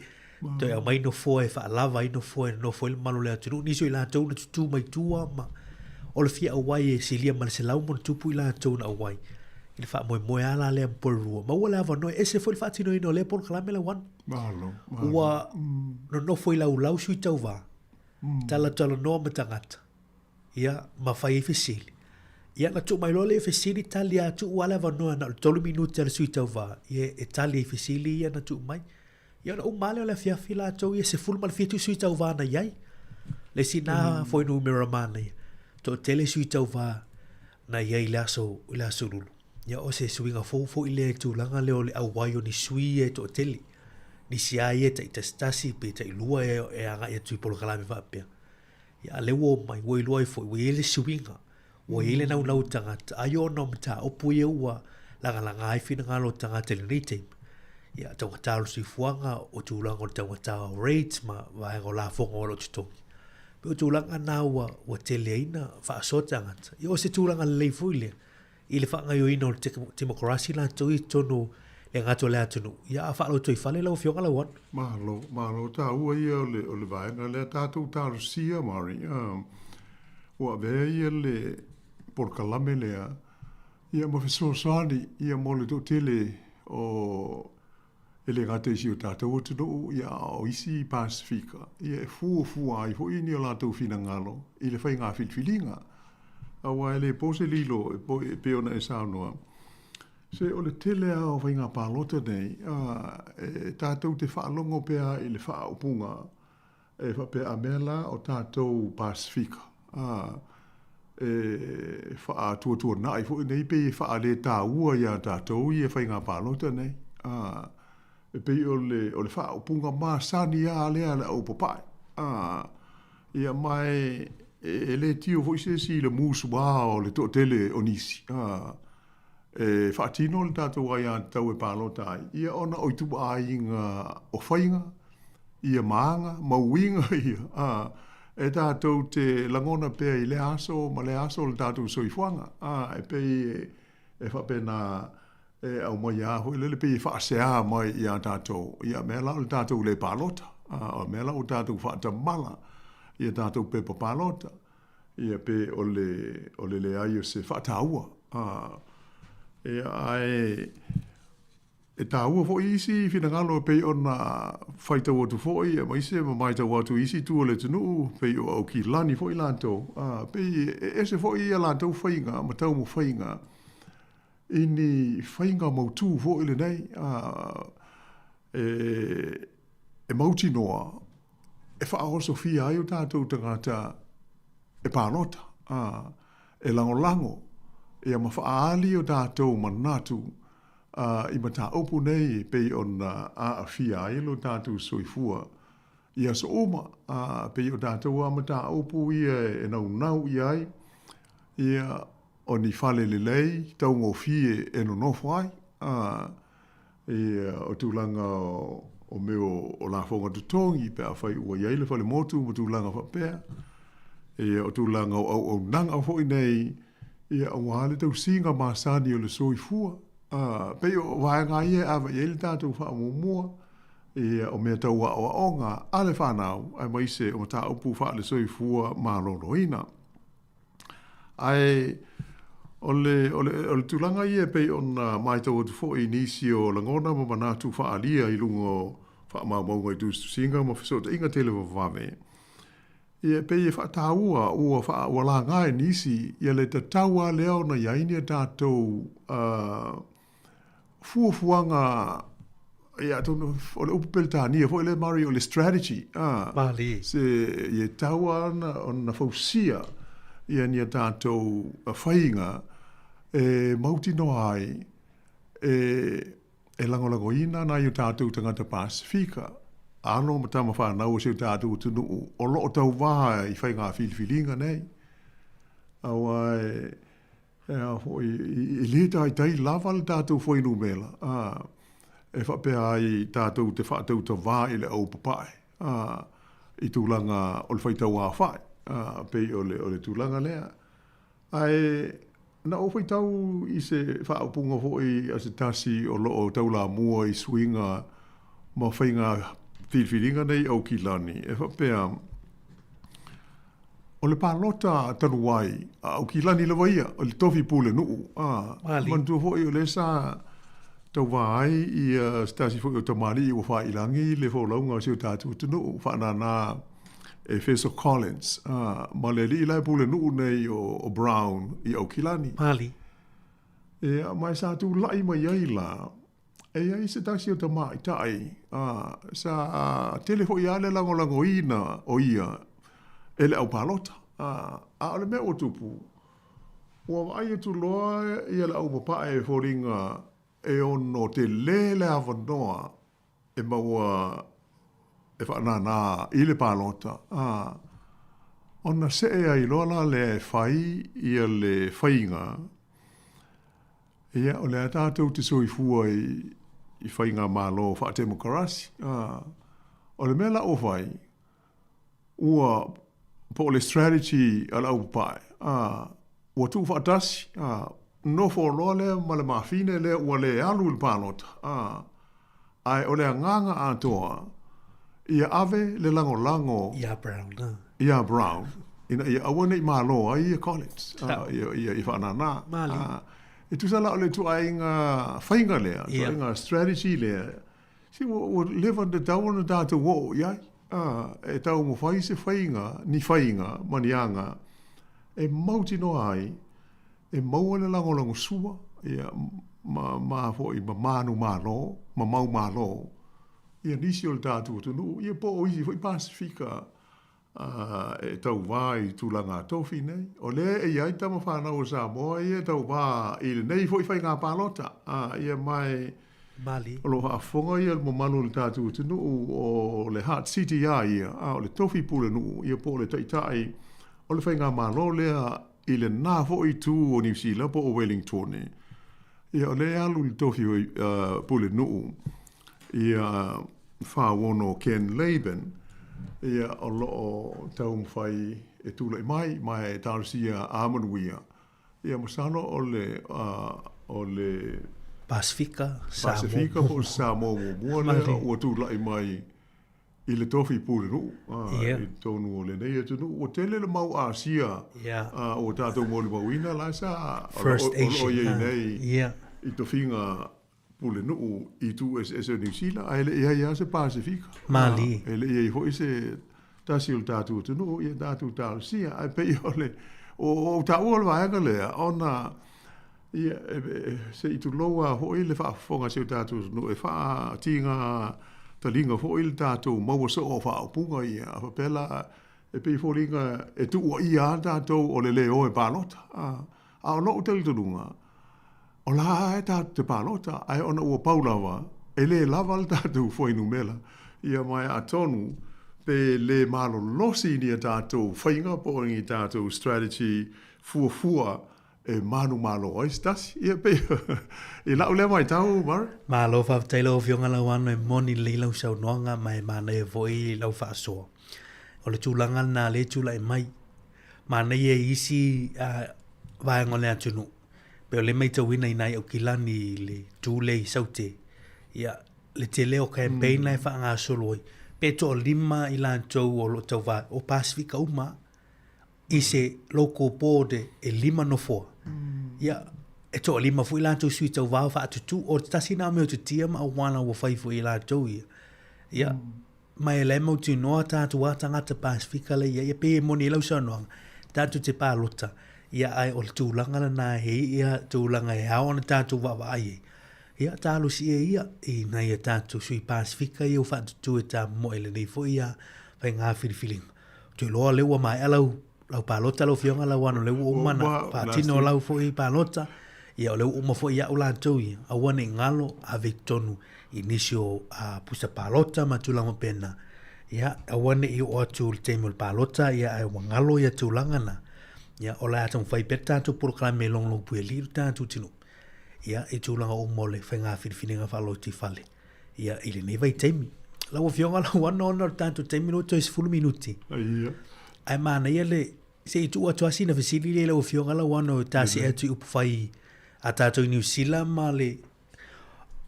toe aumai nofoa e faalava ai nofoa e nonofo ai le mamalu o le atunuu. Nisi o i latou na tutū mai tua ma o le fia auai e silia ma le 100+ i latou na auai i le faamoemoe lava la lea ma Porirua. Maua le avanoa e ese foi le faatinoina o lea polokalame Lauano. Malo, malo. Ua nonofo i laulau sui tauva, talatalanoa ma tagata. Ia, ma fai ai fesili. Ia, na tuu mai loa lea i fesili, tali lava, tuu lava le avanoa na o le tolu minute a le sui tauva, ia, e tali ai i fesili ia na tuu mai. Ia, ona uma lava lea o le afiafi latou ia, 17 sui tauva na i ai. Le isi na fuainumera manaia, toatele sui tauva na i ai i le aso, i le aso Lulu. Ia, o se suiga fou foi lea i tulaga lea o le auai o ni sui ia e toatele. Nisi lava ia e taitasitasi pe tailua e, e agai atu i polokalame faapea. Ia, a lea ua omai, ua iloa ai foi, ua i ai le suiga, ua i ai le naunau o tagata, ai ona o mataupu ia ua lagalaga ai finagalo o tagata i lenei taimi. Ia, taugata o le soifuaga, o tulaga o le taugata o rates ma vaega o lafoga o lo o totogi. Pei o tulaga na ua, ua tele ai na faasoa tagata. Ia, o se tulaga lelei foi lea i le faagaoioiina o le temokarasi latou i totonu o le gata o le atunuu, ia a faalotoifale lau Afioga Lauano. Malo, malo taua ia o le, o le vaega lea tatou talosia Mari. Ua avea ia le polokalame lea ia ma fesoasoani ia mo le toatele o e le gata i si o tatou atunuu ia a o isi Pasefika ia e fuafua ai foi ni o latou finagalo i le faiga filifiliga. Aua e le po se lilo e pei ona e saunoa, se o le tele lava o faiga palota nei, e tatou te faalogo pea i le faaupuga e faapea a mea la o tatou Pasefika, e faatuatuanai foi nei pei e faaletaua ia tatou ia faiga palota nei. E pei o le, o le faaupuga masani lava lea a le au papae. Ia ma e, e le tio foi se isi i le musuā o le toatele o nisi. E faatino le tatou aiatatau e palota ai, ia ona o ituaiga o faiga, ia ma aga, ma uiga ia, a, e tatou te lagona pea i lea aso ma lea aso o le tatou soifuaga. A, e pei e, e faapena e aumai lava foi lele pei e faasea mai iā tatou, ia mea la o le tatou le palota, a, o mea la ua tatou faatamala i a tatou pepa palota. Ia pe o le, o le leai o se faataua. A, ia, ae e taua foi isi finagalo e pei ona faitau atu foi aemaise ma matau atu i isi itu o le atunuu, pei o Aukilani foi latou, a, pei e ese foi a latou faiga ma taumafaiga i ni faiga mautu foi lenei, a, e, e mautinoa e faaosofia ai o tatou tagata e palota, a, e lagolago ia ma faaali o tatou manatu a, i mataupu nei e pei ona aafia ai lo tatou soifua i aso uma, a, pei o tatou a mataupu ia e naunau i ai, ia, o ni fale lelei taugofie e nonofo ai, a, ia, o tulaga o mea o lafoga totogi pe afai ua i ai le fale motu ma tulaga faapea, ia, o tulaga o auaunaga foi nei, ia, aua le tausiga masani o le soifua. A, pei o vaega ia e ave i ai le tatou faamuamua, ia, o mea tau aoaoga a le fanau, aemaise o mataupu faale-soifua maloloina. Ae o le, o le, o le tulaga ia e pei ona matau atu foi i nisi o lagona ma manatu faaalia i luga o faamaumauga i tusitusiga ma fesootaiga televavave, ia e pei e faataua ua, faa, ua laga e nisi ia le tatau lava lea ona i ai ni a tatou uh, fuafuaga, ia atonu o le upu Peretania foi lea Mari o le strategy, a, Malie. se ia tatau lava ona, ona fausia ia ni a tatou faiga e mautinoa ai e, e lagolagoina nai o tatou tagata Pasefika, alo ma tama fanau o si o tatou atunuu o lo o tauvā i faiga filifiliga nei. Aua e, E a foi, e le taitai lava le tatou fuainumera, a, e faapea ai tatou te faatautavā i le au papae, a, i tulaga o le faitau aofai, a, pei o le, o le tulaga lea. Ae na ou faitau i se faaupuga foi a se tasi o lo o taulamua i suiga ma faiga filifiliga nei i Aukilani, e faapea, O le palota talu ai, a Aukilani lava ia, o le tofi pulenuu, a, manatua foi o lea sa tauvā ai ia se tasi foi o tamalii ua faiilagi le folauga o si o tatou atunuu, faanānā e Feso Collins, a, ma le alii la e pulenuu nei o Brown i Aukilani. Ia, ma e sa tulai mai ai la, E i ai se tasi o tamaitai, a, sa tele foi lava le lagolagoina o ia e le au palota. A, a o le mea ua tupu, ua vaai atu loa ia le au papae e foliga e ono tele le avanoa e maua e faanānā i le palota, a, ona see ai loa la lea e fai ia le faiga Ia, o lea tatou te soifua i, i faigamalo faatemokarasi. A, o le mea la ua fai, ua, po o le strategy a le au papae, a, ua tuufaatasi, a, nofo loa lea ma le mafine lea ua le alu i le palota, a, ae o le agaga atoa, ia ave le lagolago Iā Brown, a. Iā Brown, ina ia aua ne i malo ai ia Collins, a, ia, ia, ia faanānā. Malie. A, e tusa la o le ituaiga faiga lea, ituaiga strategy lea, se ua, ua leva ona tatau ona tatou oo i ai. A, e taumafai se faiga, ni faiga ma ni aga e mautinoa ai e maua le lagolagosua, ia, ma, ma foi ma manumalo, ma maumalo, ia nisi o le tatou atunuu, ia po o isi foi Pasefika e tauva i tulaga tofi nei. O lea e i ai tama fanau a Samoa ia e tauva i lenei foi faiga palota, ia ma e Mali. O lo o faafofoga ia le mamalu o le tatou atunuu o le Heart City a ia, a o le tofi pulenuu ia po o le taitai o le faigamalo lea i lena foi itu o Niu Sila po o Wellingtone, ia o lea e alu i le tofi pulenuu ia Fauono Ken Laban, ia o lo o taumafai e tulai mai ma e talosia a manuia. Ia masalo o le o le Pasefika, Samoa. Pasefika po o Samoa muamua lea ua tulai mai i le tofi pulenuu i totonu o lenei atunuu. Ua tele le mau Asia ua tatou molimauina la e sa o lo o i ai nei i tofiga pulenuu i itu eseese o Niu Sila, ae le i ai lava se Pasefika. Malie. E le i ai foi se tasi o le tatou atunuu ia tatou talosia. Ae pei o le, o ou taua le vaega lea, ona ia, se i tulou lava foi le faafofoga a si o tatou atunuu e faatiga taliga foi le tatou maua soo o faaupuga ia. A faapea la, e pei e foliga e tuuaia lava tatou o le le o e palota. A o lou talitonuga, o la lava e tatou te palota, ae ona ua pau lava, e le lava le tatou fuainumera, ia ma e atonu pe le malolosi ni a tatou faiga po o ni tatou strategy fuafua e manumalo ai se tasi. Ia pei i lau lea matau, Murray. Malo faafetai lau Afioga Lauano e moni lelei lau saunoaga ma e manaia foi lau faasoa. O le tulaga lena lea e tulai mai. Manaia i isi vaega o le atunuu, pei o lea e matauina i nai Aukilani i le itu lea i Saute, ia, le tele o campaign la e faagasolo ai, pe toalima i latou o lo o tauva, o Pasefika uma lava, i se local board e lima nofoa, ia, e toalima foi latou sui tauva o faatutū. O le tasi lena o mea ma auala ua fai foi e latou ia. Ia, ma e la e mautinoa tatou a tagata Pasefika la e i ai, e pei e moni ai lau saunoaga, tatou te palota, ia ae o le tulaga lena e i ai ia tulaga e ao ona tatou vaavaai ai, ia talosia ia i nai a tatou sui Pasefika ia ua faatutu e tamomoe i lenei foi ia faiga filifiliga. Ou te iloa o lea ua maea lau lau palota lau Afioga Lauano, o lea ua uma ona faatino lau foi palota, ia o lea ua uma foi ia'u latou ia, aua ne i galo, ave i totonu i nisi o pusa palota ma tulaga faapena, ia aua ne i oo atu i le taimi o le palota ia ae ua galo ia tulaga na, ia o le a taumafai pea le tatou polokalame e logologopuialii lo tatou atunuu, ia i tulaga uma o le faiga filifiliga faalotoifale. Ia, i lenei vaitaimi. Lau Afioga Lauano, ona o le tatou taimi lea ua toe 10 minute. Ia. Ae manaia le, se i tuu atu lava sina fesili lea i lau Afioga Lauano e ta see atu i upufai a tatou i Niu Sila ma le,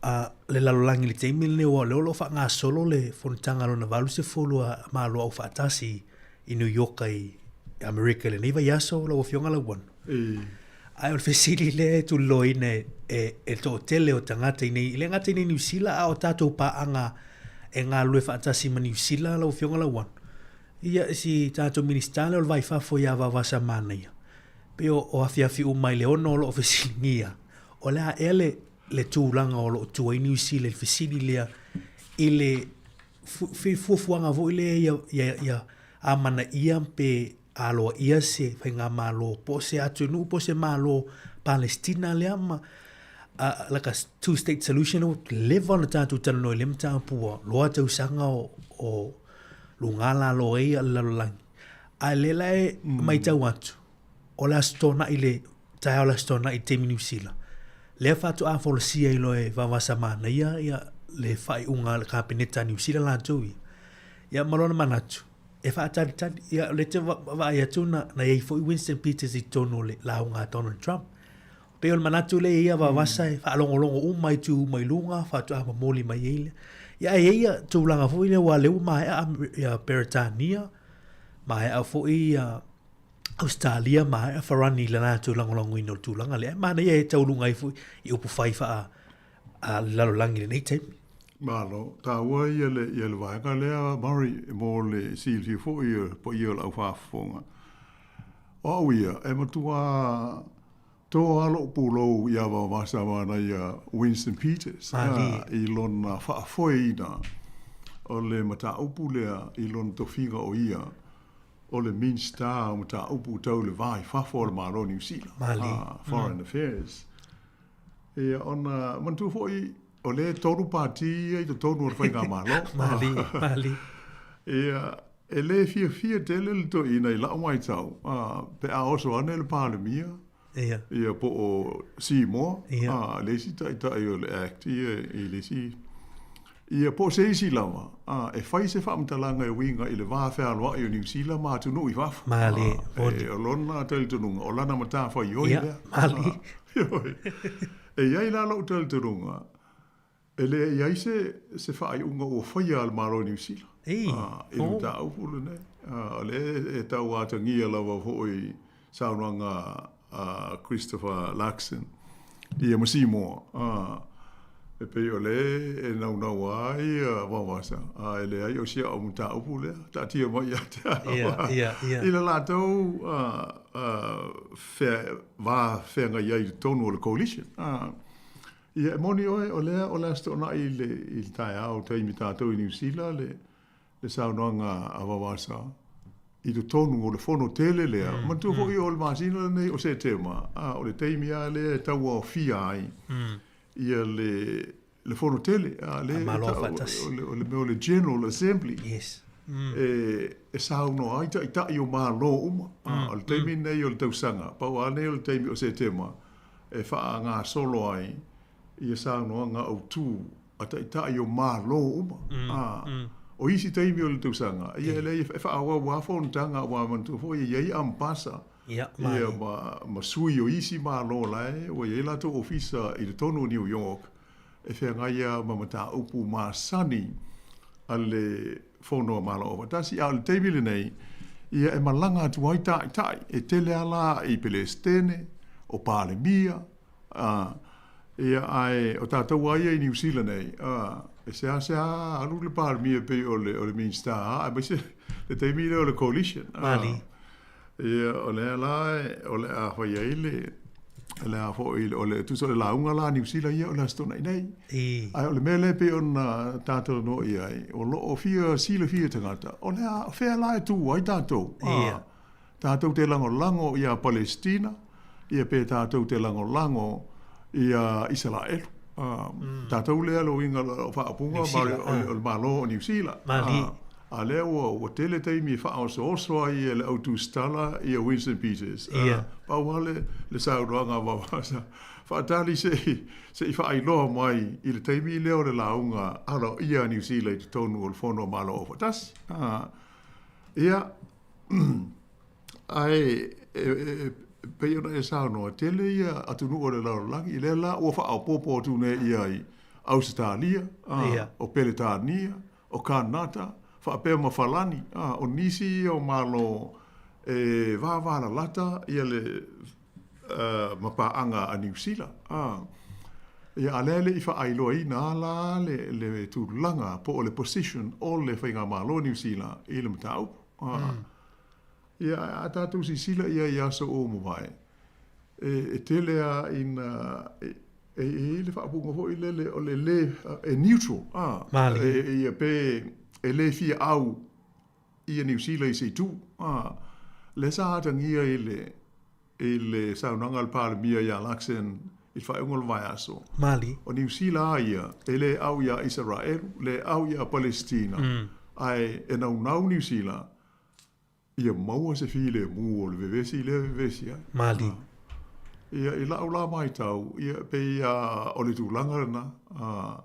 a, le lalolagi i le taimi lenei aua o lea o lo o faagasolo le fonotaga lona 80 a Malo Aufaatasi i New York i Amerika i lenei vaiaso lau Afioga Lauano. Ae o le fesili lea e tuliloaina e, e, e le toatele o tagata i nei, e le gata i nei Niu Sila, a o tatou paaga e galulue faatasi ma Niu Sila, lau Afioga Lauano. Ia, si tatou Minisita lea o le Vai Fafo ia Vaovasa Manaia, pei o, o afiafi uma i le 6 o lo o fesiligia, o le a ea le, le tulaga o lo o tu ai Niu Sila i le fesili lea i le fuafuaga foi lea ia, ia, ia amanaia pe aloaia se faigamalo po o se atunuu po o se Malo Palestina lea ma like a two state solution ua leva ona tatou talanoa i lea mataupu ua loa tausaga o, o luga lalo ai le lalolagi. A lea la e matau atu, o le Aso Toonai le taeao o le Aso Toonai i le taimi Niu Sila, lea faatoa folasia ai loa e Vaovasa Manaia ia le faaiuga a le Kapeneta a Niu Sila latou ia. Ia ma lona manatu, e faatalitali, ia o lea e te vaai atu na, na i ai foi Winston Peters i totonu o le lauga a Donald Trump. Pei o le manatu lea e i ai ia Vaovasa e faalogologo uma i itu uma i luga faatoa momoli mai ai lea. Ia ae i ai ia tulaga foi lea aua o lea ua maea ia Peretania, maea foi ia Ausetalia, maea Farani i le latou lagolagoina o le tulaga lea. Ae manaia e tauluga ai foi i upufai faa le lalolagi i lenei taimi. Malo, taua ia le, ia le vaega lea Murray mo le silafia foi o le paia o le aufaafofoga. O au ia, e matua toa lava lou pulou ia Vaovasa manaia Winston Peters i lona faafoeina o le mataupu lea i lona tofiga o ia o le Minisita o Mataupu Tau le Va i Fafo o le Malo o Niu Sila, Foreign Affairs. Ia, ona manatua foi o lea e tolu pati ia i totonu o le Faigamalo. Malie, malie. Ia, e le fiafia tele le toeaina i lau matau, pe a oso ane le Palemia, ia, ia po o Seymour, ia, le isi taitai o le Act ia i le isi, ia po o se isi lava, e fai se faamatalaga e uiga i le va fealoai o Niu Sila ma atunuu i fafo. Malie, moni. O lona talitonuga, o lana matafaioi lea. Ia, malie. E i ai la lou talitonuga, E leai ai se se faaiuga ua faia a le Malo o Niu Sila i le mataupu lenei. O lea e tau atagia lava foi saunoaga a Christopher Luxon ia ma Seymour, e pei o lea e naunau ai Vaovasa, a e leai o si au mataupu lea, taatia mai ia te au i le latou va feagai ai i totonu o le coalition. Ia, e moni ʻoe, o lea o le Aso Toonai i le, i le taeao, taimi tatou i Niu Sila, le, le saunoaga a Vaovasa i totonu o le fono tele lea. Mm, Manatua mm. foi o le masina lenei o Setema, a, o le taimi lava lea e tauaofia ai mm. ia le, le fono tele, a, le, Malo e faatasi. O le, o le mea o le General Assembly. Yes. Mm. E, e saunoa ai taitai o Malo uma. Mm. A, o le taimi mm. nei o le tausaga, pau lava nei o le taimi o Setema, e faagasolo ai ia saunoaga autū a taitai o Malo uma. Ā, o isi taimi o le tausaga, ia e leai e faaauau lava fonotaga aua manatua foi e i ai ambasa ia ma, ma sui o isi Malo la e ua i ai latou ofisa i totonu o New York e feagai lava ma mataupu masani a le Fono a Malo Aufaatasi, a o le taimi lenei, ia e malaga atu ai taitai, e tele lava la i Pelesitene, o Palemia, a, ia, ae o tatou lava ia i Niu Sila nei, a, e seasea alu le Palemia pei o le, o le Minisita, aemaise le taimi lea o le coalition. A, Ia, o lea la o le a fai ai le, le a foi, o le, tusa o le lauga la a Niu Sila ia o le Aso Toonai nei. Ae o le mea lea e pei ona tatou talanoa i ai, o lo o fia silafia e tagata, o le a, o fea la e tu ai tatou? Ia. Tatou te lagolago iā Palesitina, ia pe tatou te lagolago iā Isaraelu. Tatou lea le uiga o faaupuga o le Malo o Niu Sila. Malie. A lea ua, ua tele taimi e faaosooso ai e le au tusitala ia Winston Peters. Ia. Pau lava le, le saunoaga a Vaovasa, faatali se i, se i faailoa mai i le taimi lea o le lauga aloaia a Niu Sila i totonu o le Fono a Malo Aufaatasi. Ia, ae e, e, e pei ona e saunoa, tele ia atunuu o le lalolagi, lea la ua faaopoopo atu nei i ai Ausetalia, o Peretania, o Kanata, faapea ma Falani, ā, o nisi ia o Malo e vāvālalata ia le ma paaga a Niu Sila, ā. Ia, a lea e le i faailoaina a la le, le tulaga po o le position o le Faigamalo o Niu Sila i le mataupu, ā. Ia, a tatou sisila i ai i aso ua mavae, e, e tele lava ina, e, e i ai le faaupuga foi lele o le lē, e neutral, a, Malie. e, ia pe e lē fia au ia Niu Sila i se itu, a. Lea sa atagia i le, i le saunoaga a le Palemia ia Luxon i le faaiuga o le vaiaso, Malie. o Niu Sila a ia, e lē au iā Isaraelu, lē au iā Palesitina, ae e naunau Niu Sila Ia maua se filemu o le vevesi i lea vevesi ai. Malie. Ia, i lau la matau, ia, pei a o le tulaga lena, a,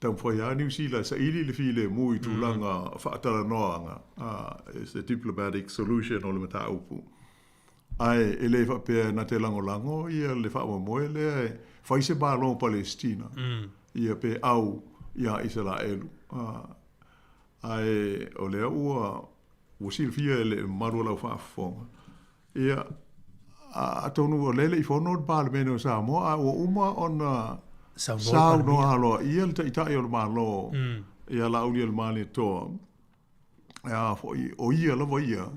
taumafai lava Niu Sila e saili le filemu i tulaga faatalanoaga, a, it's a diplomatic solution o le mataupu. Ae e le faapea na te lagolago ia le faamoemoe lea e fai se Malo o Palesitina, ia pe au iā Isaraelu. Ae o lea ua ua silafia e le mamalu o lau faafofoga, ia, atonu o lea e le i fono le Palemene o Samoa, ae ua uma ona saunoa aloaia le Taitai o le Malo ia Laaulialemalietoa, a foi, o ia lava ia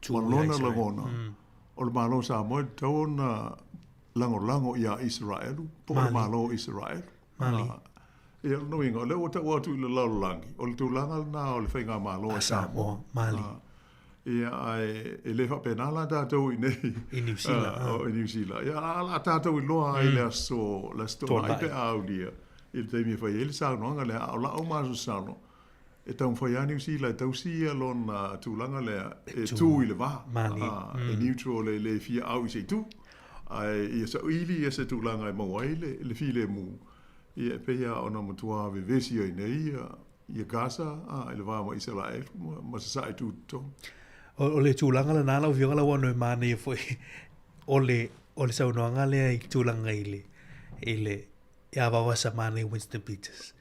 ma lona lagona, o le Malo o Samoa e tatau ona lagolago iā Isaraelu, po o le Malo o Isaraelu. Ia, o lona uiga, o lea ua tau atu i le lalolagi, o le tulaga lena o le faigamalo a Samoa. Ia, ae e le faapena la tatou i inei i Niu Sila. I Niu Sila. Ia, a o le a tatou iloa ai i le aso, le Aso Toonai pe a aulia, i le taimi e fai ai le saunoaga lea, a o lau masalosalo, e taumafai lava Niu Sila e tausi ia lona tulaga lea e tu i le va, e neutral e le fia au i se itu, ae ia saili ia se tulaga e maua ai le filemu, ia e pei lava ona matua vevesi ai nei ia Gaza i le va ma Isaraelu ma Sasae Tutotonu. O le tulaga lena lau Afioga Lauano e manaia foi o le o le saunoaga lea i tulaga i le i le ia Vavasa Manaia Winston Peters.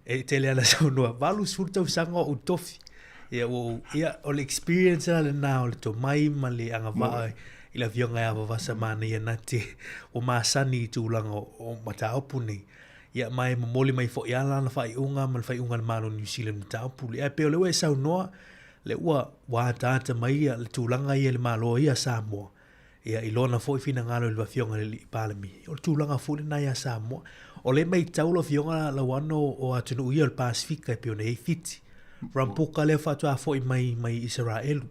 E tele ana saunoa, 80 tausaga o ou tofi. Ia, ua ou, ia, o le experience la lena o le tomai ma le agavaa i le afioga ia Vavasa Manaia na te ua masani i tulaga o, o mataupu nei. Ia, ma e momoli mai foi lava lana faaiuga ma le faaiuga a le Malo o Niu Sila i le mataupu lea. Ae pei o lea ua e saunoa, lea ua, ua ataata mai ia le tulaga ia i le Malo ia Samoa. Ia, i lona foi finagalo i le Afioga i le Alii Palemia, o le tulaga foi lena ia Samoa. O lea e matau lau Afioga Lauano o atunuu ia o le Pasefika e pei ona i ai Fiti, Rampuka lea faatoa foi mai mai Isaraelu.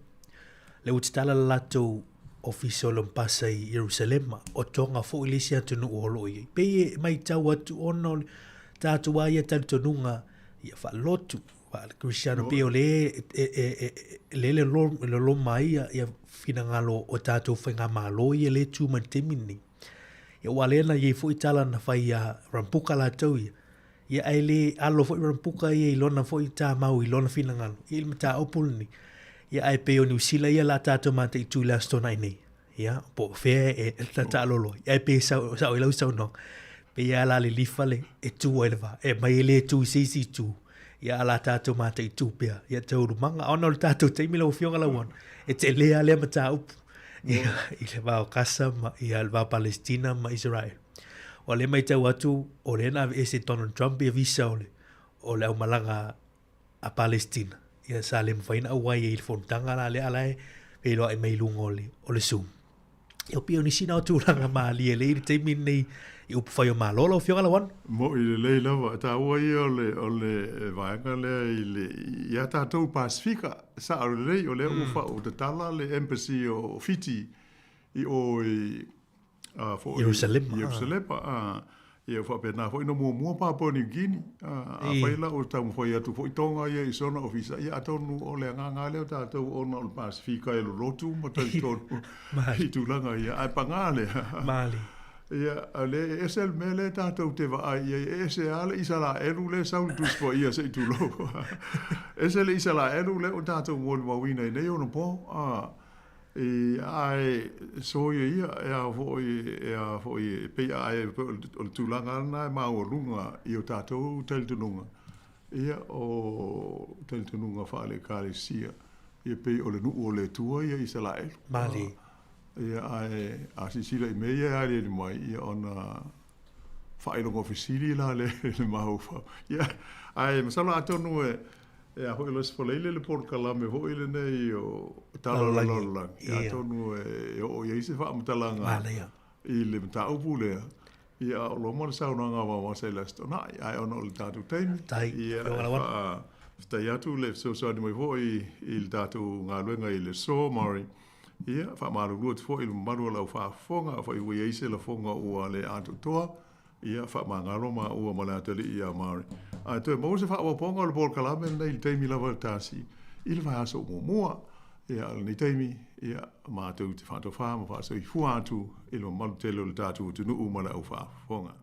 Lea ua tatala le latou ofisa o le Mpasa i Ierusalema, o Tonga foi le isi atunuu o lo o i ai. Pei e matau atu ona o le tatou lava ia talitonuga ia faalotu, faale-Kerisiano, pei o lea e loloma ai ia finagalo o tatou faigamalo ia lea e tu mai i le taimi lenei. Ia aua o lea na i ai foi tala na fai ia Rampuka latou ia, ia ae le alo foi Rampuka ia i lona foi tamau i lona finagalo i le mataupu lenei. Ia ae pei o Niu Sila ia o le a tatou mataitu i le Aso Toonai nei. Ia, po o fea e taalolo ai. Ae pei e sao, sao i lau saunoaga, pei lava la lilifa le e tu ai le va. E mai e le tu i se isi itu, ia a la tatou mataitu pea, ia taualumaga. Ona o le tatou taimi lau Afioga Lauano, e tele lava lea mataupu ia, i le va o Kasa ma ia, le va o Palestina ma Israel. O lea e matau atu, o lea na aveese e Donald Trump ia visa o le, o le aumalaga a Palestina, ia sa le mafai ona auai ai i le fonotaga la lea a la e feiloai mai i luga o le, o le Zoom. Ia pei o nisi na o tulaga malie lelei i le taimi lenei i upufai o Malo lau Afioga Lauano. Mo'i lelei lava, e taua ia o le, o le vaega lea i le, ia tatou Pasefika, sao lelei, o lea ua faa, ua tatala le embassy o Fiti i o i foi Ierusalema. Ierusalema, a, ia ua faapena foi ona muamua Papua New Guinea. A, afai la ua taumafai atu foi Tonga ia i sona ofisa, ia atonu o le agaga lava lea o tatou ona o le Pasefika e lolotu ma talitonu i tulaga ia, ae paga lea. Malie. Ia, o lea e ese le mea lea tatou te vaai i ai, e ese lava le Isaraelu lea e sau i le Tusi Paia se i tulou. Ese le Isaraelu lea ua tatou molimauina i nei onapo, a, E, ae soia ia, e a foi, e a foi, e pei ae o le tulaga lena e maualuga i o tatou talitonuga, ia, o talitonuga faale-Ekalesia, ia pei o le nuu o le Atua ia Isaraelu. Malie. Ia, ae a silasila i mea ia e aliali mai, ia ona faailoga fesili la lea i le mafaufau. Ia, ae masalo atonu e, E a foi o le Faleile le polokalame foi lenei o Tala o le Lalolagi, atonu e oo i ai se faamatalaga i le mataupu lea, ia a o loma le saunoaga a Vaoasa i le Aso Toonai, ae ona o le tatou taimi, ia e faafetai atu le fesoasoani mai foi i le tatou galuega i le aso Murray. Ia, faamalulu atu foi i le mamalu o lau faafofoga, afai ua i ai se lafoga ua le atoatoa, Ia, faamagalo maua ma le atalii ia Mari. Ae toe maua se faaopoopoga o le polokalame lenei i le taimi lava e tasi i le vaiaso muamua. Ia, o lenei taimi, ia, matou te faatofa ma faasoifua atu i le mamalu tele o le tatou atunuu ma le au faafofoga.